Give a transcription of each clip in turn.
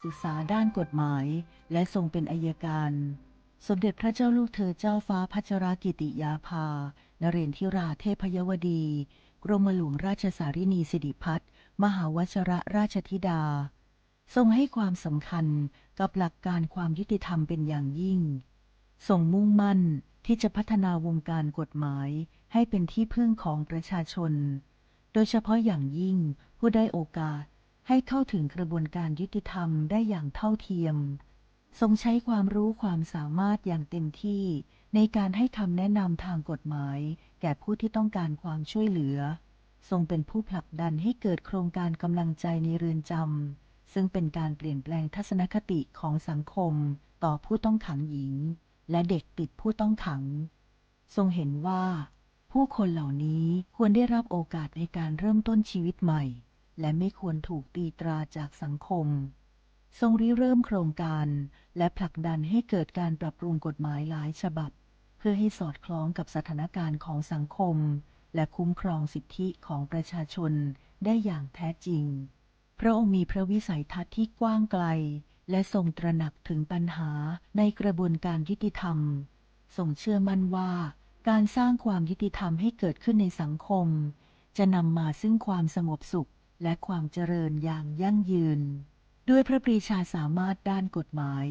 ศึกษาด้านกฎหมาย และทรงเป็นอัยการ สมเด็จพระเจ้าลูกเธอเจ้าฟ้าพัชรกิติยาภา นเรนทิราเทพยวดี กรมหลวงราชสารินีสิริพัฒน์ มหาวชรราชธิดา ทรงให้ความสำคัญกับหลักการความยุติธรรมเป็นอย่างยิ่ง ทรงมุ่งมั่นที่จะพัฒนาวงการกฎหมายให้เป็นที่พึ่งของประชาชน โดยเฉพาะอย่างยิ่งผู้ด้อยโอกาส ให้เข้าถึงกระบวนการยุติธรรมได้อย่างเท่าเทียม ทรงใช้ความรู้ความสามารถอย่างเต็มที่ในการให้คำแนะนำทางกฎหมายแก่ผู้ที่ต้องการความช่วยเหลือ ทรงเป็นผู้ผลักดันให้เกิดโครงการกำลังใจในเรือนจำ ซึ่งเป็นการเปลี่ยนแปลงทัศนคติของสังคมต่อผู้ต้องขังหญิง และเด็กติดผู้ต้องขัง ทรงเห็นว่าผู้คนเหล่านี้ควรได้รับโอกาสในการเริ่มต้นชีวิตใหม่ และไม่ควรถูกตีตราจากสังคม ทรงริเริ่มโครงการ และผลักดันให้เกิดการปรับปรุงกฎหมายหลายฉบับ เพื่อให้สอดคล้องกับสถานการณ์ของสังคม และคุ้มครองสิทธิของประชาชนได้อย่างแท้จริง พระองค์มีพระวิสัยทัศน์ที่กว้างไกล และทรงตระหนักถึงปัญหาในกระบวนการยุติธรรม ทรงเชื่อมั่นว่าการสร้างความยุติธรรมให้เกิดขึ้นในสังคม จะนำมาซึ่งความสงบสุข และความเจริญอย่างยั่งยืน ด้วยพระปรีชาสามารถด้านกฎหมาย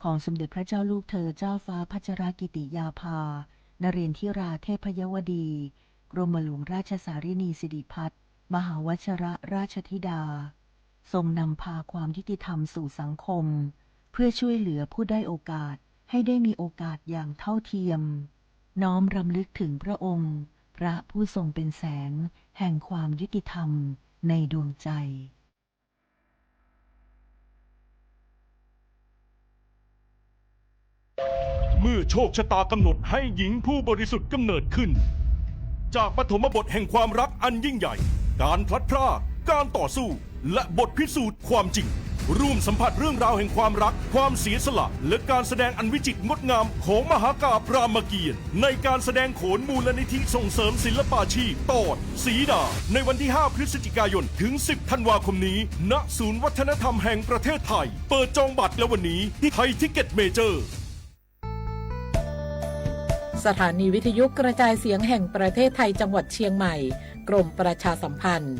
ของสมเด็จพระเจ้าลูกเธอเจ้าฟ้าพัชรกิติยาภา นเรนทิราเทพยวดี กรมหลวงราชสารินีสิริพัฒน์ มหาวชรราชธิดา ทรงนำพาความยุติธรรมสู่สังคม เพื่อช่วยเหลือผู้ด้อยโอกาสให้ได้มีโอกาสอย่างเท่าเทียม น้อมรำลึกถึงพระองค์ พระผู้ทรงเป็นแสงแห่งความยุติธรรมในดวงใจ เมื่อโชคชะตากำหนดให้หญิงผู้บริสุทธิ์กำเนิดขึ้น จากปฐมบทแห่งความรักอันยิ่งใหญ่ การพลัดพราก การต่อสู้ และบทพิสูจน์ความจริง ร่วมสัมผัสเรื่องราวแห่งความรัก ความเสียสละ และการแสดงอันวิจิตรงดงามของมหากาพย์รามเกียรติ์ ในการแสดงโขนมูลนิธิส่งเสริมศิลปาชีพ ตอนสีดา ในวันที่ ห้า พฤศจิกายน ถึง สิบ ธันวาคมนี้ ณ ศูนย์วัฒนธรรมแห่งประเทศไทย เปิดจองบัตรแล้ววันนี้ที่ไทยทิกเก็ตเมเจอร์ สถานีวิทยุกระจายเสียงแห่งประเทศไทยจังหวัดเชียงใหม่ กรมประชาสัมพันธ์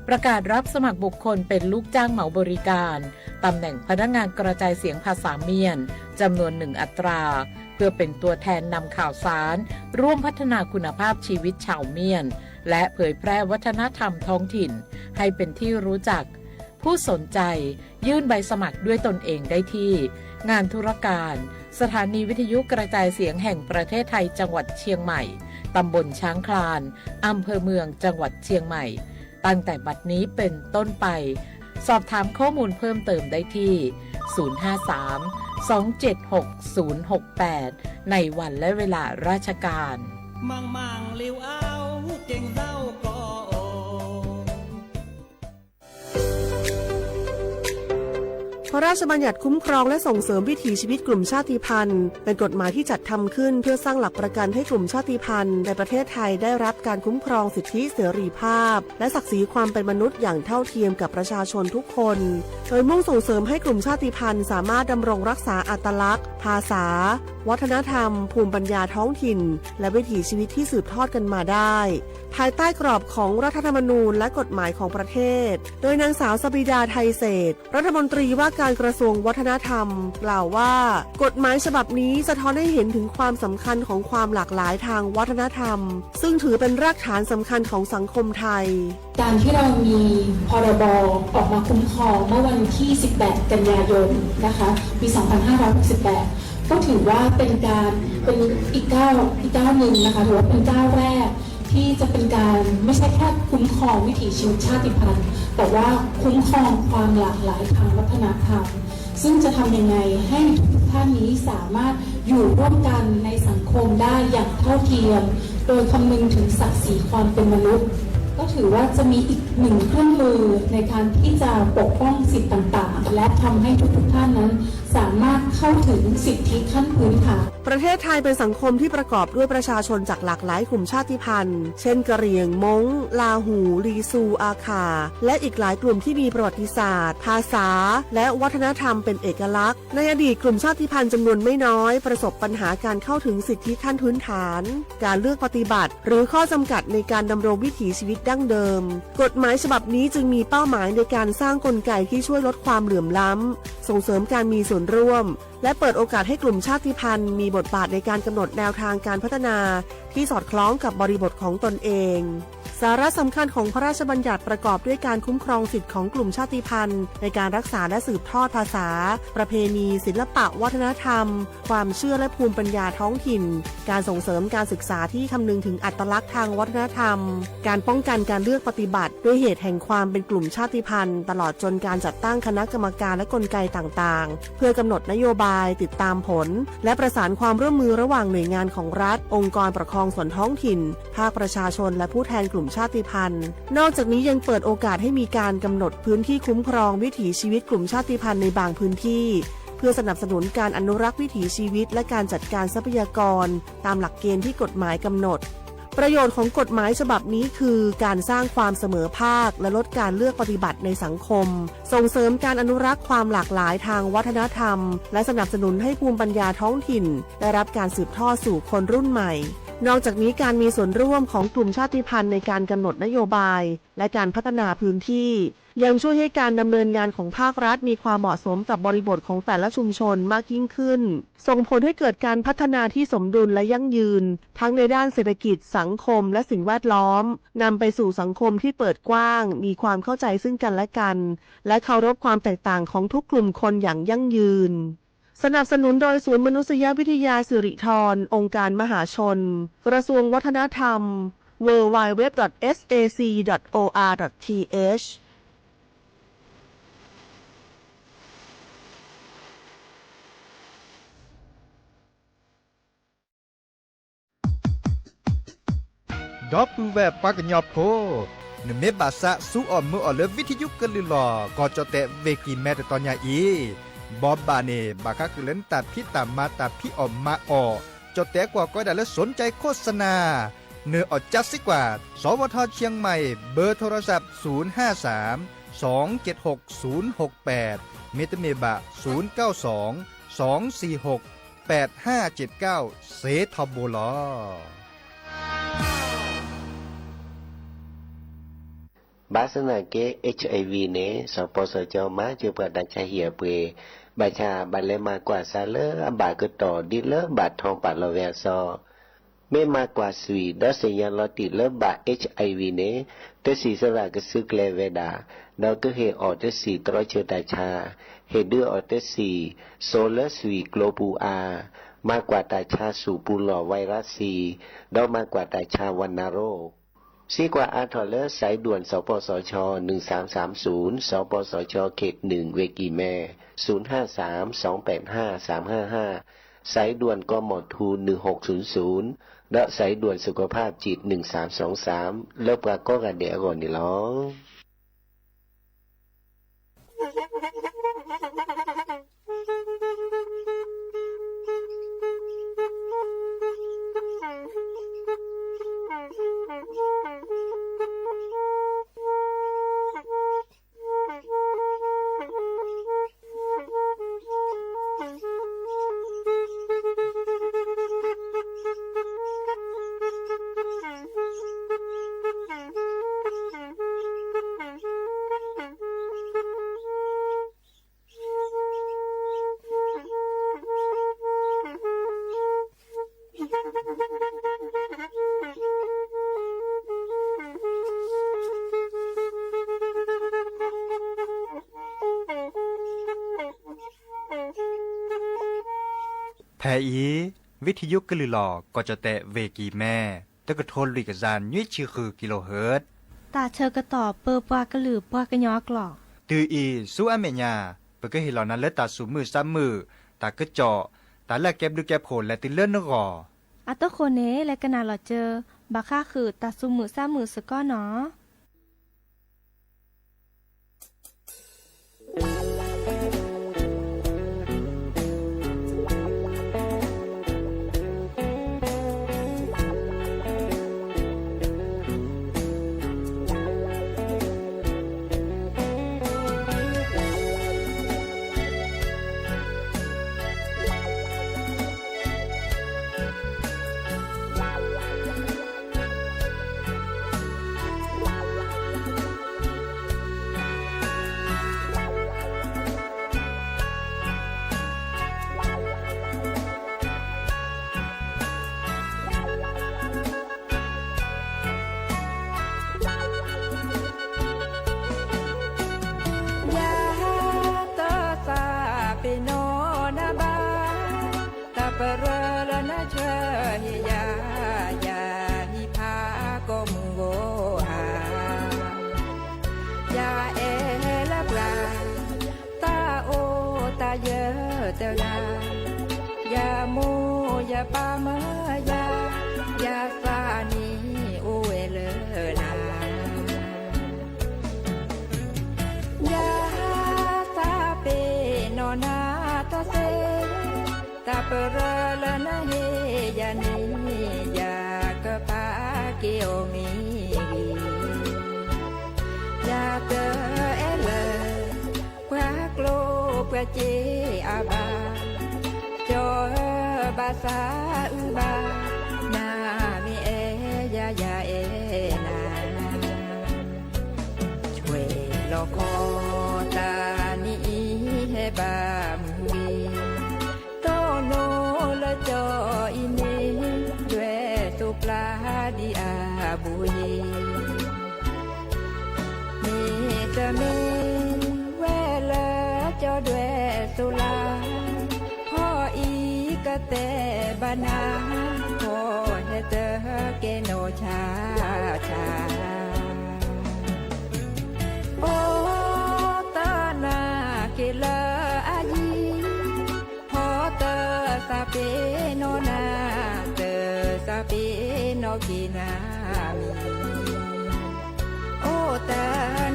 ประกาศรับสมัครบุคคลเป็นลูกจ้างเหมาบริการ ตำแหน่งพนักงานกระจายเสียงภาษาเมียน จำนวนหนึ่งอัตรา เพื่อเป็นตัวแทนนำข่าวสาร ร่วมพัฒนาคุณภาพชีวิตชาวเมียน และเผยแพร่วัฒนธรรมท้องถิ่น ให้เป็นที่รู้จัก ผู้สนใจ ยื่นใบสมัครด้วยตนเองได้ที่ งานธุรการ สถานีวิทยุกระจายเสียงแห่งประเทศไทยจังหวัดเชียงใหม่ ตำบลช้างคลาน อำเภอเมืองจังหวัดเชียงใหม่ ตั้งแต่บัดนี้เป็นต้นไป สอบถามข้อมูลเพิ่มเติมได้ที่ ศูนย์ ห้า สาม สอง เจ็ด หก ศูนย์ หก แปด ในวันและเวลาราชการ พระราชบัญญัติคุ้มครองและส่งเสริมวิถีชีวิตกลุ่มชาติพันธุ์ เป็นกฎหมายที่จัดทำขึ้นเพื่อสร้างหลักประกันให้กลุ่มชาติพันธุ์ในประเทศไทยได้รับการคุ้มครองสิทธิเสรีภาพ และศักดิ์ศรีความเป็นมนุษย์อย่างเท่าเทียมกับประชาชนทุกคน โดยมุ่งส่งเสริมให้กลุ่มชาติพันธุ์สามารถดำรงรักษาอัตลักษณ์ ภาษา วัฒนธรรม ภูมิปัญญาท้องถิ่น และวิถีชีวิตที่สืบทอดกันมาได้ ภายใต้กรอบของรัฐธรรมนูญและกฎหมายของประเทศ โดยนางสาวสบิดา ไทยเศรษฐ รัฐมนตรีว่าการกระทรวงวัฒนธรรม กล่าวว่า กฎหมายฉบับนี้สะท้อนให้เห็นถึงความสำคัญของความหลากหลายทางวัฒนธรรม ซึ่งถือเป็นรากฐานสำคัญของสังคมไทย การที่เรามี พรบ ออกมาคุ้มครองเมื่อวันที่ สิบแปด กันยายน นะคะ ปี สองพันห้าร้อยหกสิบแปด ก็ถือว่าเป็นการ เป็นอีกก้าว อีกก้าวหนึ่งนะคะ ถือว่าเป็นก้าวแรก ที่จะเป็นการไม่ใช่แค่คุ้มครองวิถีชีวิตชาติพันธุ์ แต่ว่าคุ้มครองความหลากหลายทางวัฒนธรรม ซึ่งจะทำยังไงให้ทุกท่านนี้สามารถอยู่ร่วมกันในสังคมได้อย่างเท่าเทียม โดยคำนึงถึงศักดิ์ศรีความเป็นมนุษย์ ก็ถือว่าจะมีอีกหนึ่งเครื่องมือในการที่จะปกป้องสิทธิ์ต่างๆ และทำให้ทุกๆท่านนั้นสามารถเข้าถึงสิทธิขั้นพื้นฐาน ประเทศไทยเป็นสังคมที่ประกอบด้วยประชาชนจากหลากหลายกลุ่มชาติพันธุ์ เช่น กะเหรี่ยง ม้ง ลาหู ลีซู อาข่า และอีกหลายกลุ่มที่มีประวัติศาสตร์ ภาษา และวัฒนธรรมเป็นเอกลักษณ์ ในอดีตกลุ่มชาติพันธุ์จำนวนไม่น้อยประสบปัญหาการเข้าถึงสิทธิขั้นพื้นฐาน การเลือกปฏิบัติ หรือข้อจำกัดในการดำรงวิถีชีวิตดั้งเดิม กฎหมายฉบับนี้จึงมีเป้าหมายในการสร้างกลไกที่ช่วยลดความเหลื่อมล้ำ ส่งเสริมการมีส่วนร่วม และเปิดโอกาสให้กลุ่มชาติพันธุ์มีบทบาทในการกำหนดแนวทางการพัฒนาที่สอดคล้องกับบริบทของตนเอง สาระสำคัญของพระราชบัญญัติประกอบด้วยการคุ้มครองสิทธิของกลุ่มชาติพันธุ์ในการรักษาและสืบทอดภาษา ประเพณี ศิลปะวัฒนธรรม ความเชื่อและภูมิปัญญาท้องถิ่น การส่งเสริมการศึกษาที่คำนึงถึงอัตลักษณ์ทางวัฒนธรรม การป้องกันการเลือกปฏิบัติด้วยเหตุแห่งความเป็นกลุ่มชาติพันธุ์ ตลอดจนการจัดตั้งคณะกรรมการและกลไกต่างๆ เพื่อกำหนดนโยบาย ติดตามผล และประสานความร่วมมือระหว่างหน่วยงานของรัฐ องค์กรปกครองส่วนท้องถิ่น ภาคประชาชน และผู้แทนกลุ่มชาติพันธุ์ นอกจากนี้ยังเปิดโอกาสให้มีการกำหนดพื้นที่คุ้มครองวิถีชีวิตกลุ่มชาติพันธุ์ในบางพื้นที่ เพื่อสนับสนุนการอนุรักษ์วิถีชีวิตและการจัดการทรัพยากรตามหลักเกณฑ์ที่กฎหมายกำหนด ประโยชน์ของกฎหมายฉบับนี้คือการสร้างความเสมอภาคและลดการเลือกปฏิบัติในสังคม ส่งเสริมการอนุรักษ์ความหลากหลายทางวัฒนธรรม และสนับสนุนให้ภูมิปัญญาท้องถิ่นได้รับการสืบทอดสู่คนรุ่นใหม่ นอกจากนี้การมีส่วนร่วมของกลุ่มชาติพันธุ์ในการกำหนดนโยบาย และการพัฒนาพื้นที่ ยังช่วยให้การดำเนินงานของภาครัฐมีความเหมาะสมกับบริบทของแต่ละชุมชนมากยิ่งขึ้น ส่งผลให้เกิดการพัฒนาที่สมดุลและยั่งยืน ทั้งในด้านเศรษฐกิจ สังคม และสิ่งแวดล้อม นำไปสู่สังคมที่เปิดกว้าง มีความเข้าใจซึ่งกันและกัน และเคารพความแตกต่างของทุกกลุ่มคนอย่างยั่งยืน สนับสนุนโดยศูนย์มนุษยวิทยาสิริธร องค์การมหาชน กระทรวงวัฒนธรรม ดับเบิลยู ดับเบิลยู ดับเบิลยู ดอท เอส เอ ซี ดอท โอ อาร์ ดอท ที เอช ဒီပုၢ်ဝဲၢ်ပှၤကညီဖိ, နမ့ၢ်ဘၣ်သးစူးအီၣ်မုာ်အီၣ်လၢဝံထယုကလုၢ်လီၢ် ကီၢ်ကၠီၣ်တဲၣ်ဝ့ၢ်ကံၢ်မဲတတီၤညါအံၤ, ဘီဘၣ်န့ၣ် ဘၣ်ဃးဃုာ်လၢနတၢ်ဖံးတၢ်မၤတၢ်ဖံးအီၣ်မၤအီၣ်, ကၠီၣ်တဲၣ်ကွၢ်ကီဒၣ်လၢ สนใจโฆษณา နၢၤအီၣ်ကၠါစ့ၢ်ကီး, สวท เชียงใหม่ เบอร์โทรศัพท์ ศูนย์ห้าสาม สองเจ็ดหก ศูนย์หกแปด မ့တမ့ၢ်ဘၣ် ศูนย์เก้าสอง สองสี่หก แปดห้าเจ็ดเก้า စ့ထီဘိလီၤ. ဘၣ်ဆၣ်သနာ်က့ HIV န့ၣ် စီၤပီစီၤကၠီမၤစၢၤပှၤတၢ်ဆါဟံၣ်အပှ့ၤ, ဘၣ်ဆၣ်ဘၣ်လဲၤမၤကွၢ်စးလၢအဘၣ်ကတီၢ်ဒ်လၢဘၣ်ထီပာ်လီၤဝဲအစီ မ့ၢ်မၤကွၢ်ဆွံၣ် ဒီးသ့ၣ်ညါလီၤတံၢ်လၢဘၣ် HIV န့ၣ်, တဆံၣ်စရၣ်ကစုကျဲၤဝဲဒၣ်, ဒီးကဟ့ၣ်အီၣ်တဆံၣ်တြီဆၢတၢ်ဆါ, ဟ့ၣ်ဒုးအီၣ်တဆံၣ်စိလၢဆွံၣ်ကျိပူၤအါ, မၤကွၢ်တၢ်ဆါဆူၣ်ပူၤလီၢ် ဝဲရ့းစံၣ်, ဒီးမၤကွၢ်တၢ်ဆါဝနၣ်ရိၣ် စ့ကွၢ်အါထီၣ်လၢ สายด่วน สปสช หนึ่งสามสามศูนย์, สปสช เขตหนึ่ง ဝ့ၢ်ကံၢ်မဲ, ศูนย์ห้าสาม สองแปดห้า สามห้าห้า, สายด่วน กมธ หนึ่งหกศูนย์ศูนย์, ဒီး สายด่วนสุขภาพจิต หนึ่งสามสองสาม လၢပှၤကိးဂၤဒဲးအဂီၢ်န့ၣ်လီၤ. ဖဲအံၤ ဝံထယုကလုၢ်လီၢ် ကီၢ်ကၠီၣ်တဲၣ်ဝ့ၢ်ကံၢ်မဲ, တကထိလွံၢ်ကယၤနွံဆံဃု kilohertz, တၢ်ဆၢကတီၢ်ပၢပှၤကလုာ်ပှၤကညီအကျိာ်, တုၤအံၤဆူအမဲာ်ညါ ပကဟ့ၣ်လီၤနၤလၢတၢ်သူၣ်မုာ်သးမုာ်, တၢ်ကစီၣ်, တၢ်လၢအကဲဘျုးကဲဖှိၣ်လဲၤတုၤလၢနဂီၢ်. အတဃိန့ၣ် လဲၤကနၣ်လီၤစၢၤ ဘၣ်ဃးဃုာ်တၢ်သူၣ်မုာ်သးမုာ်စ့ၢ်ကီးနီၤ. တဂၤ, ယမိၢ်ယပၢ်မၢယၤ, ယသးနံၣ်အိၣ်ဝဲလၢနၤ. ယသးပ့ၤနီၣ်နၤတသ့, တၢ်ပရၢလၢနဟ့ၣ်ယၤန့ၣ်, ယကပာ်က့ၤအီၤမ့ၢ်ဂ့ၤ. ယတအဲၣ်လၢ ပှၤကျိၤပှၤစ့အဘၣ်, ကၠီဧၢဘၣ်သးအုးဘၣ်, နမ့ၢ်အဲၣ်ယၤယအဲၣ်နၤ. ဆွဲၣ်လီၤခီတၢ်နံၣ်အံၤဟဲဘၣ်မုၢ်ဂ့ၤ, တိၢ်နီၣ်လၢကၠီအံၤန့ၣ်, ဒွဲၣ်သိးပျၢ်ဒ်အဘူးယံၤ မ့တမ့ၢ်ဝဲလၢကၠီဒွဲၣ်သိးလၢ်, ဖီအံၤကတဲဘၣ်နၤ, ဖီဟဲတကဲနီၢ်ဆါဆါ. အိၣ်တနာ်က့ၤလၢအယံၤ, ဖီတသးပ့ၤနီၣ်နၤ, တသးပ့ၤနီၣ်က့ၤနၤမံၤ. အိၣ်တ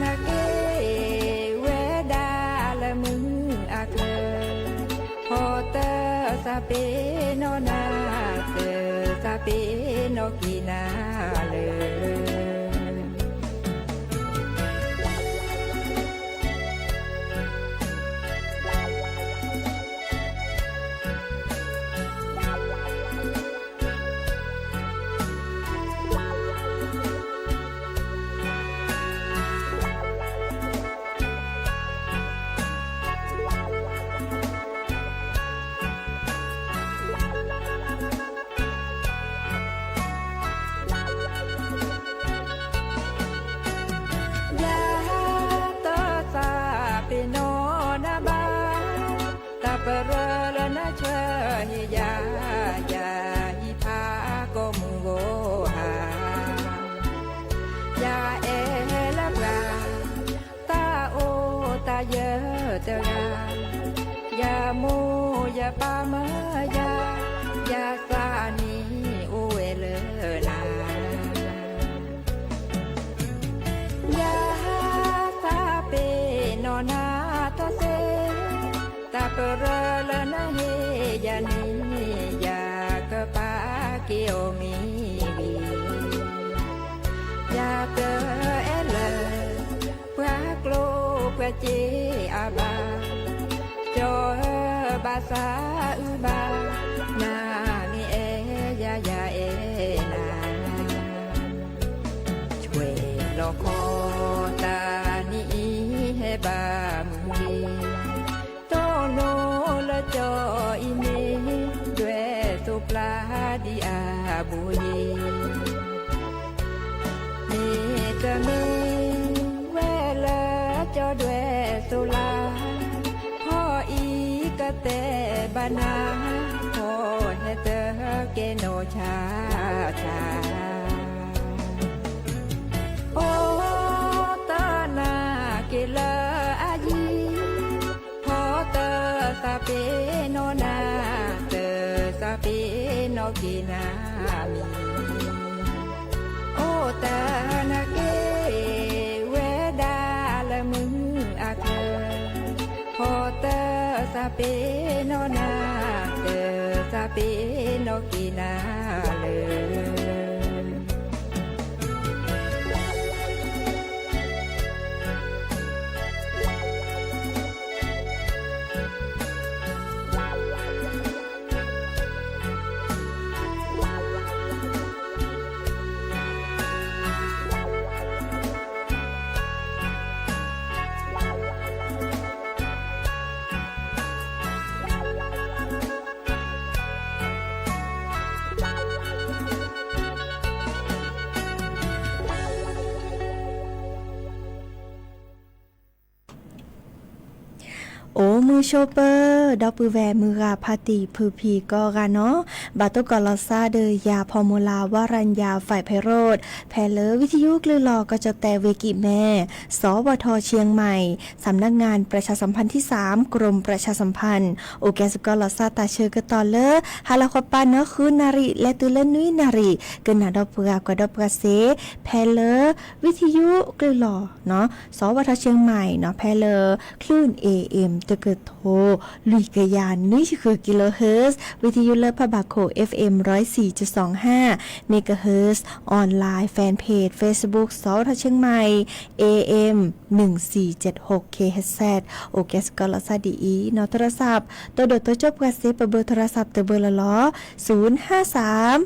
နာ်က့ၤဝဲဒၣ်လၢမုၢ်အချၢ, ဖီတသးပ့ၤနီၣ်နၤ, တသးပ့ၤနီၣ်က့ၤနၤလၢ ယတသးပ့ၤနီၣ်နၤဘၣ်, တၢ်ပရၢလၢနဆှၢဟ့ၣ်ယၤ, ယဟံးဖးကိးမုၢ်ဂီၤဟါ, ယအဲၣ်လၢပှၤ တၢ်အိၣ်တၢ်ယၢၤတဂၤ, ယမိၢ်ယပၢ်မၢယၤ, ယသးနံၣ်အိၣ်ဝဲလၢနၤ. ယသးပ့ၤနီၣ်နၤတသ့, တၢ်ပရၢလၢနဟ့ၣ်ယၤန့ၣ်, ယကပာ်က့ၤအီၤမ့ၢ်ဂ့ၤ. ယတအဲၣ်လၢ ပှၤကျိၤပှၤစ့အဘၣ်, ကၠီဧၢဘၣ်သးအုးဘၣ်, နမ့ၢ်အဲၣ်ယၤယအဲၣ်နၤ. ဆွဲၣ်လီၤခီတၢ်နံၣ်အံၤဟဲဘၣ်မုၢ်ဂ့ၤ, တိၢ်နီၣ်လၢကၠီအံၤန့ၣ်, ဒွဲၣ်သိးပျၢ်ဒ်အဘူးယံၤ မ့တမ့ၢ်ဝဲလၢကၠီဒွဲၣ်သိးလၢ်, ဖီအံၤကတဲဘၣ်နၤ, ဖီဟဲတကဲနီၢ်ဆါဆါ. အိၣ်တနာ်က့ၤလၢအယံၤ, ဖီတသးပ့ၤနီၣ်နၤ, တသးပ့ၤနီၣ်က့ၤနၤမံၤ, အိၣ်တနာ်က့ၤဝဲဒၣ်လၢမုၢ်အချၢ, ဖီတသးပ့ၤနီၣ်နၤ, တသးပ့ၤနီၣ်က့ၤနၤလၢ မုၢ်ဆိပၢၤ ဒီပုၢ်ဝဲၢ်မုၢ်ဂၤဖါတံၢ်ဖုဖံကိးဂၤနီၤ, ဘၣ်တိၢ်ကီၢ်လီၤသးဒီးယၤဖီမူၤလၤ ဝါရၣ်ယၤ ဖဲးဖဲးရိး, ဖဲလၢဝံသယုကလုၢ်လီၤ ကီၢ်ကၠီၣ်တဲၣ်ဝ့ၢ်ကံၣ်မဲ, สวท.เชียงใหม่, สำนักงานประชาสัมพันธ์ที่สาม กรมประชาสัมพันธ์, အိၣ်ကဲစ့ၢ်ကီးလီၤသးတၢ်ဆၢကတီၢ်လၢ ဟါလီၤဃီပၤနၢဃုနၣ်ရံၣ် လဲၤတုၤလၢနွံနၣ်ရံၣ်, ကနၣ်ဒီးပှၤကွၢ်ဒီးပှၤစ့ၢ် ဖဲလၢ ဝံသယုကလုၢ်လီၤ စဝထ เชียงใหม่ နီၤ, ဖဲလၢ คลื่น เอ เอ เอ็ม တကထိ လွံၢ်ကယၤနွံဆံဃု กิโลเฮิรตซ์, ဝံသယုလၢဖးဘၣ်ခိၣ် เอฟ เอ็ม ร้อยสี่จุดสองห้า เมกะเฮิรตซ์, ออนไลน์ แฟนเพจ เฟซบุ๊ก สวท เชียงใหม่ เอ เอ็ม หนึ่งสี่เจ็ดหก เคเอชเซด အိၣ်ကဲစ့ၢ်ကီးလီၤသးဒ်အံၤနီၤ, โทรศัพท์ တိၢ်ဒိၣ်တိၢ်ကၠိပှၤစ့ၢ် ပဘၢ โทรศัพท์ တဘၢလီၤလီၤ, ศูนย์ห้าสาม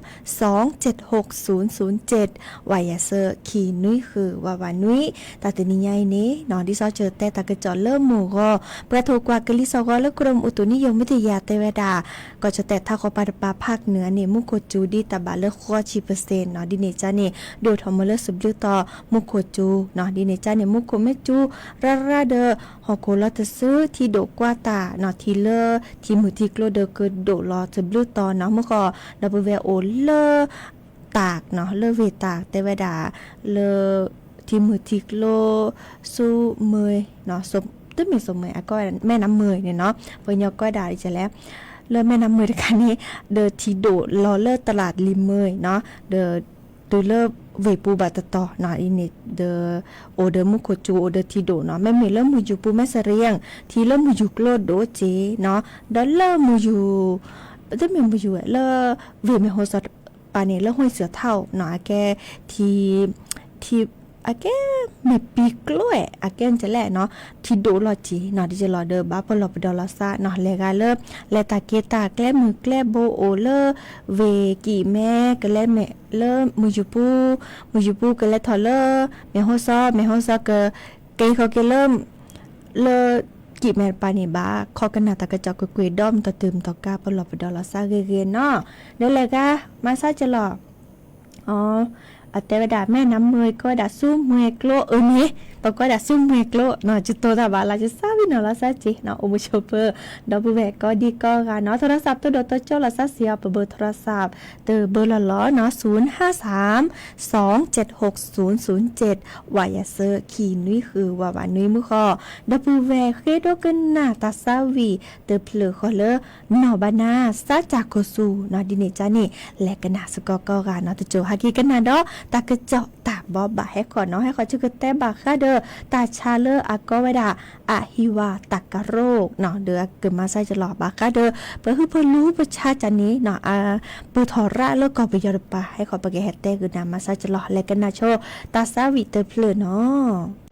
สองเจ็ดหกศูนย์ศูนย์เจ็ด ဝးယၤစၢ ခံနွံဃု ဝးဝးနွံ, တၢ်တနံၤညါအံၤန့ၣ်နီၤ ဒ်စီၤစၢၤတဲတၢ်ကစီၣ်လၢမိၢ်ဂီၤ ပှၤထိၣ်ကွၢ်ကလံၤစိးဂီၤလၢ กรมอุตุนิยมวิทยา တဲဝဲဒၣ် ကီၢ်ကၠီၣ်တဲၣ်ထးခီပၤတပၤ ภาคเหนือ န့ၣ် မူခိၣ်စူၤဒ်တၢ်ဘၣ်လၢဃီဆံ เปอร์เซ็นต์ နီၤ, ဒ်န့ၣ်ကါန့ၣ် ဒိၣ်ထီၣ်မ့ၢ်လၢစံးဘျုးတီၤ မူခိၣ်စူၤနီၤ, ဒ်န့ၣ်ကါန့ၣ် မူခိၣ်မ့ၢ်စူၤရၢ်ရၢ်ဒီး ဟီၣ်ခိၣ်လီၤတစု ထံဒိၣ်ကွၢ်တၢ်နီၤ, ထံလၢ ထံမုၢ်ထံကျိဒီးကဒိၣ်လီၤစံးဘျုးတီၤနီၤ, မုၢ်ဃီ ဒီပုၢ်ဝဲၢ်အိၣ်လၢ တၢ်နီၤ လၢဝ့ၢ်တၢ်တဲဝဲဒၣ် လၢ ထံမုၢ်ထံကျိ ဆူမုၢ် တမ့ၢ်ဆူမုၢ် အကီ မဲၢ်နါမုၢ်န့ၣ်နီၤ, ပှၤကညီကိးဒၣ်လဲၣ် လၢမဲၢ်နါမုၢ်တခါန့ၣ် ဒီးထံဒိၣ်လီၤလၢတလးလံၤမုၢ်နီၤ, ဒီး တုၤလၢဝ့ၢ်ပူၤဘၣ်တတီၤနီၤ, အံၤန့ၣ်ဒီး အိၣ်ဒီးမူခိၣ်စူၤ အိၣ်ဒီးထံဒိၣ်နီၤ, မ့မ့ၢ်လၢမုၢ်ယူၤပူၤ မဲၢ်စရံယၣ် ထံလၢမုၢ်ယူၤကျိဒိၣ်က့နီၤ, ဒီးလၢမုၢ်ယူၤ တမ့ၢ်မုၢ်ယူၤဝဲ လၢဝ့ၢ်မဲၢ်ဟိစီၤတပၤန့ၣ် လၢ ห้วยเสือเฒ่า နီၤ, အကဲ ထံ ထံ အကဲ မဲၢ်ပံၤကျိ အကဲကလဲၣ်နီၤ, ထံဒိၣ်လီၤက့နီၤ, ဒ်ကလီၤဒီး ဘၣ်ပလီၢ်ပဒီလီၤသးနီၤ, လဲၤဂၤလၢ လဲၤတၢ်က့ၤတၢ် ကျဲမုၢ်ကျဲဘိအိၣ်လၢ ဝ့ၢ်ကံၣ်မဲ ကလဲၤမဲာ်လၢမုၢ်ယူၤပူၤ, မုၢ်ယူၤပူၤကလဲၤထီၣ်လၢ မဲၢ်ဟိစီၤ, မဲၢ်ဟိစီၤက က့ၤဃီၤက့ၤလၢ လၢကံၣ်မဲာ်တပၤန့ၣ်ဘၣ် ခီကနၣ်တၢ်ကစီၣ်ကွ့ၢ်ကွ့ၢ်ဒီး မတၤတုၤမတၤကါ ပလီၢ်ပဒီလီၤသးဂ့ၤဂ့ၤနီၤ, ဒီးလဲၤဂၤ မၤဆါကလီၤ အတဲဝဲဒၣ် မဲၢ်နါမုၢ် ကိးဝဲဒၣ်ဆူမွဲကျိအၢန့ၣ်, ပကိးဝဲဒၣ်ဆူမွဲကျိနီၤ, ယတိၤတၢ်ဘၣ်လၢ ယစၢ်ဝံၤနီၤလီၤသးက့ၤ, အိၣ်မုာ်ဆိးပၢၤ ဒီပုၢ်ဝဲၢ်ကိးဒံကိးဂၤနီၤ, โทรศัพท์ တိၢ်ဒိၣ်တိၢ်ကၠိလီၤသးစ့ၢ်အီၤ ပဘၢ โทรศัพท์ တဘၢလီၤလီၤနီၤ, ศูนย์ห้าสาม สองเจ็ดหกศูนย์ศูนย์เจ็ด ဝးယၤစၢ ခံနွံဃု ဝးဝးနွံ မုၢ်ဃီ ဒီပုၢ်ဝဲၢ်ဃ့ဒိကနၣ်တၢ်သးဝံၣ်တဖျၢၣ်ဃီလၢ နီၢ်ဘၣ်နၤ စါစၢ်ခိၣ်ဆူၣ်နီၤ, ဒ်န့ၣ်ကါန့ၣ် လဲၤကနၣ်စ့ၢ်ကီးကိးဂၤနီၤ, တစိၤဟဲက့ၤကနၣ်ဒီး တၢ်ကစီၣ်တၢ်ဘိးဘၣ်ဟဲခီနီၤ, ဟဲခီဆၢကတဲဘၣ်ဃးဒီး တၢ်ဆါလၢအကိးဝဲဒၣ် အဟံးဝးတၢ်ကရိနီၤ, ဒီးကမၤဆါကလီၤဘၣ်ဃးဒီး ပှၤဟုဖၢလူပဆါတၢ်န့ၣ်နီၤ, အပၢၢ်ထီၣ်ရၣ်လၢကီၢ်ပယီၤတပၤ ဟဲခီပကဟဲတဲကနၣ်မၤဆါကလီၤ လဲၤကနၣ်ဆိ တၢ်သးဝံၣ်တဖျၢၣ်နီၤ.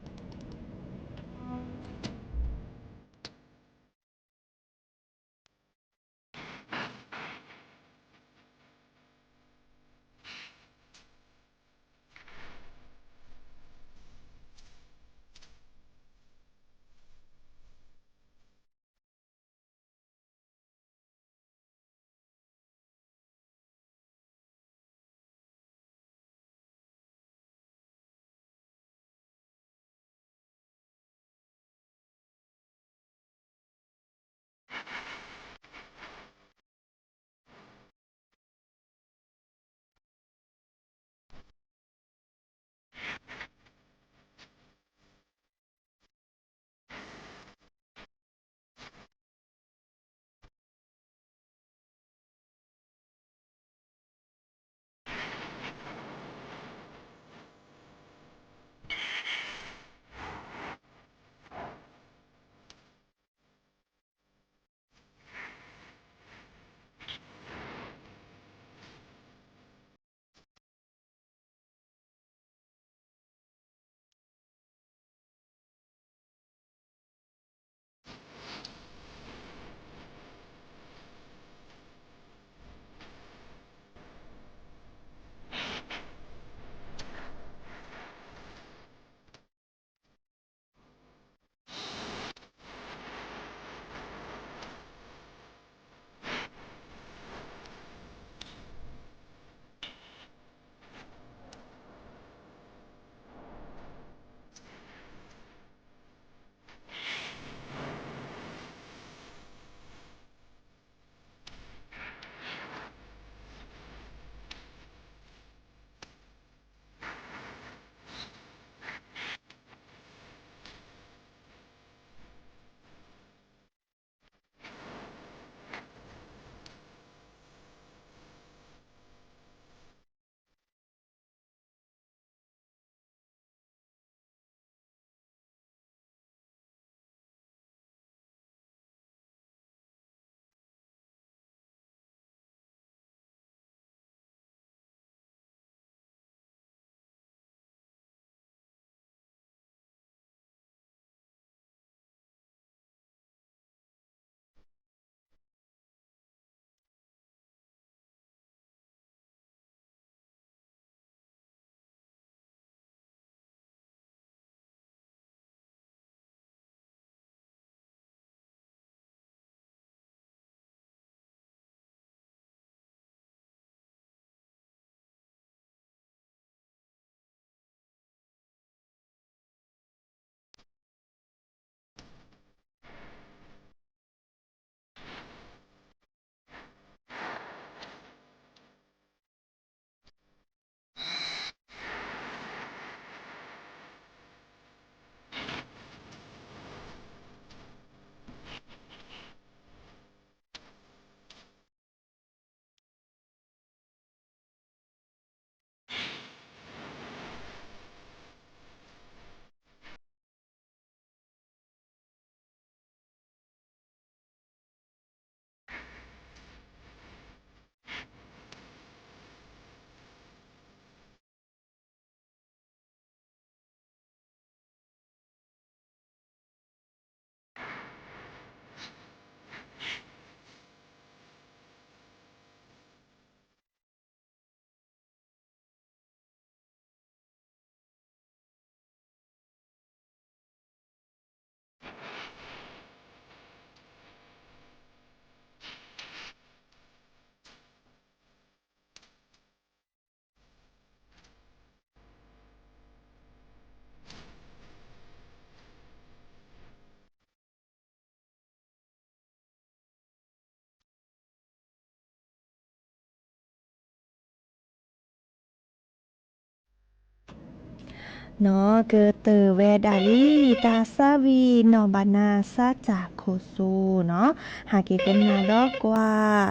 နီၢ်ကတၢၢ်ဝဲဒၣ်လံ တၢ်သးဝံၣ်နီၢ်ဘၣ်နၤစးတၢ်ခိၣ်စိနီၤ, ဟးက့ၤကနၣ်ဒီးကွၢ်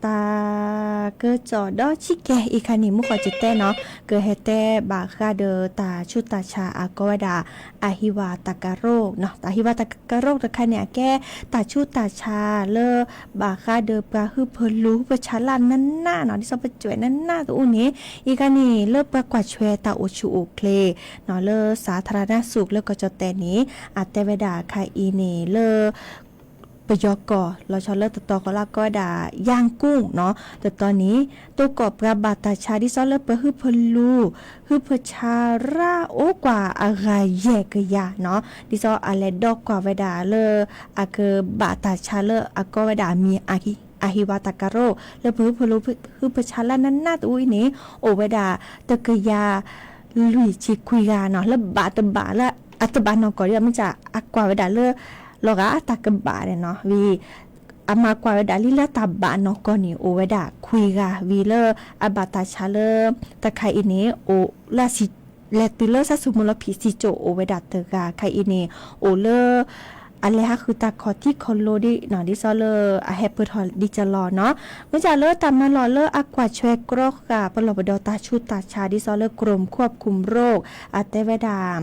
တၢ်ကစီၣ်ဒီးဆံးကဲအံၤခါန့ၣ် မုၢ်ဃီစတဲနီၤ ကဟဲတဲဘၣ်ဃးဒီးတၢ်ဆူးတၢ်ဆါအကိးဝဲဒၣ် အဟံးဝးတၢ်ကရိၣ်နီၤ, တၢ်ဟံးဝးတၢ်ကရိၣ်တခါန့ၣ် အကဲ တၢ်ဆူးတၢ်ဆါလၢ ဘၣ်ဃးဒီးပှၤဟုၣ်ဖၢလူၤဟုၣ်ဖၢဆါလၢနးနးနီၤ, ဒ်သိးပကွဲးနးနးတအိၣ်န့ၣ် အံၤခါန့ၣ် လၢပှၤကွၢ်ဆွဲတၢ်အိၣ်ဆူၣ်အိၣ်ချ့နီၤ လၢစးထရနၢ်စူးလၢကီၢ်ကၠီၣ်တဲၣ်န့ၣ် အတဲဝဲဒၣ်ခါအံၤန့ၣ် လၢ ပယီၤကီၢ် လီၤဆီလၢတတီၤဃီလၢအကိးဝဲဒၣ် ယၣ်ကူၣ်နီၤ တတီၤန့ၣ် တိၢ်ကီၢ်ပှၤဘၣ်တၢ်ဆါ ဒ်သိးလၢပှၤဟုၣ်ဖၢလူၤ ဟုၣ်ဖၢဆါရၣ်အိၣ်ကွၢ်အဂၤယဲၢ်ကယၤနီၤ, ဒ်သိးအလဲၤဒီးကွၢ်ဝဲဒၣ်လၢ အကဘၣ်တၢ်ဆါလၢအကိးဝဲဒၣ်အမံၤ အဟံးဝးတၢ်ကရိၣ် လၢပှၤဟုၣ်ဖၢလူၤဟုၣ်ဖၢဆါလၢနးနးတအိၣ်အံၤန့ၣ် အိၣ်ဝဲဒၣ် တကယၤလွံၢ်ဆံခွံဂၤနီၤ, လၢဘၣ်တဘၣ်လၢ အတဘၣ်နီၢ်ကီၢ်ဒံးဘၣ် မ့ၢ်က အကွၢ်ဝဲဒၣ်လၢ လီၤဂာ်အတၢ်ကဘၣ်န့ၣ်နီၤ ဝံၤ အမၤကွၢ်ဝဲဒၣ်လံလၢတၢ်ဘၣ်နီၢ်ကီၢ်န့ၣ် အိၣ်ဝဲဒၣ်ခွံဂၤ ဝံၤလၢအဘၣ်တၢ်ဆါလၢ တခါအံၤန့ၣ် အိၣ်လၢ လဲၤတုၤလၢဆၣ်စိမိၤလီၤဖံးစံကၠိၣ် အိၣ်ဝဲဒၣ်တဂၤ ခါအံၤန့ၣ် အိၣ်လၢ အလဲၤဟးဃုတၢ်ခီၣ်ထံခီၣ်လိဒ်နီၤ ဒ်သိးလၢအဟဲပၢၢ်ထီၣ်ဒ်ကလီနီၤ, မ့ၢ်ကလၢတၢ်မၤလီၢ်လၢအကွၢ်ဆွဲကြီဃာ်ပလီၢ်ပဒီတၢ်ဆူးတၢ်ဆါ ဒ်သိးလၢ กรมควบคุมโรค အတဲဝဲဒၣ်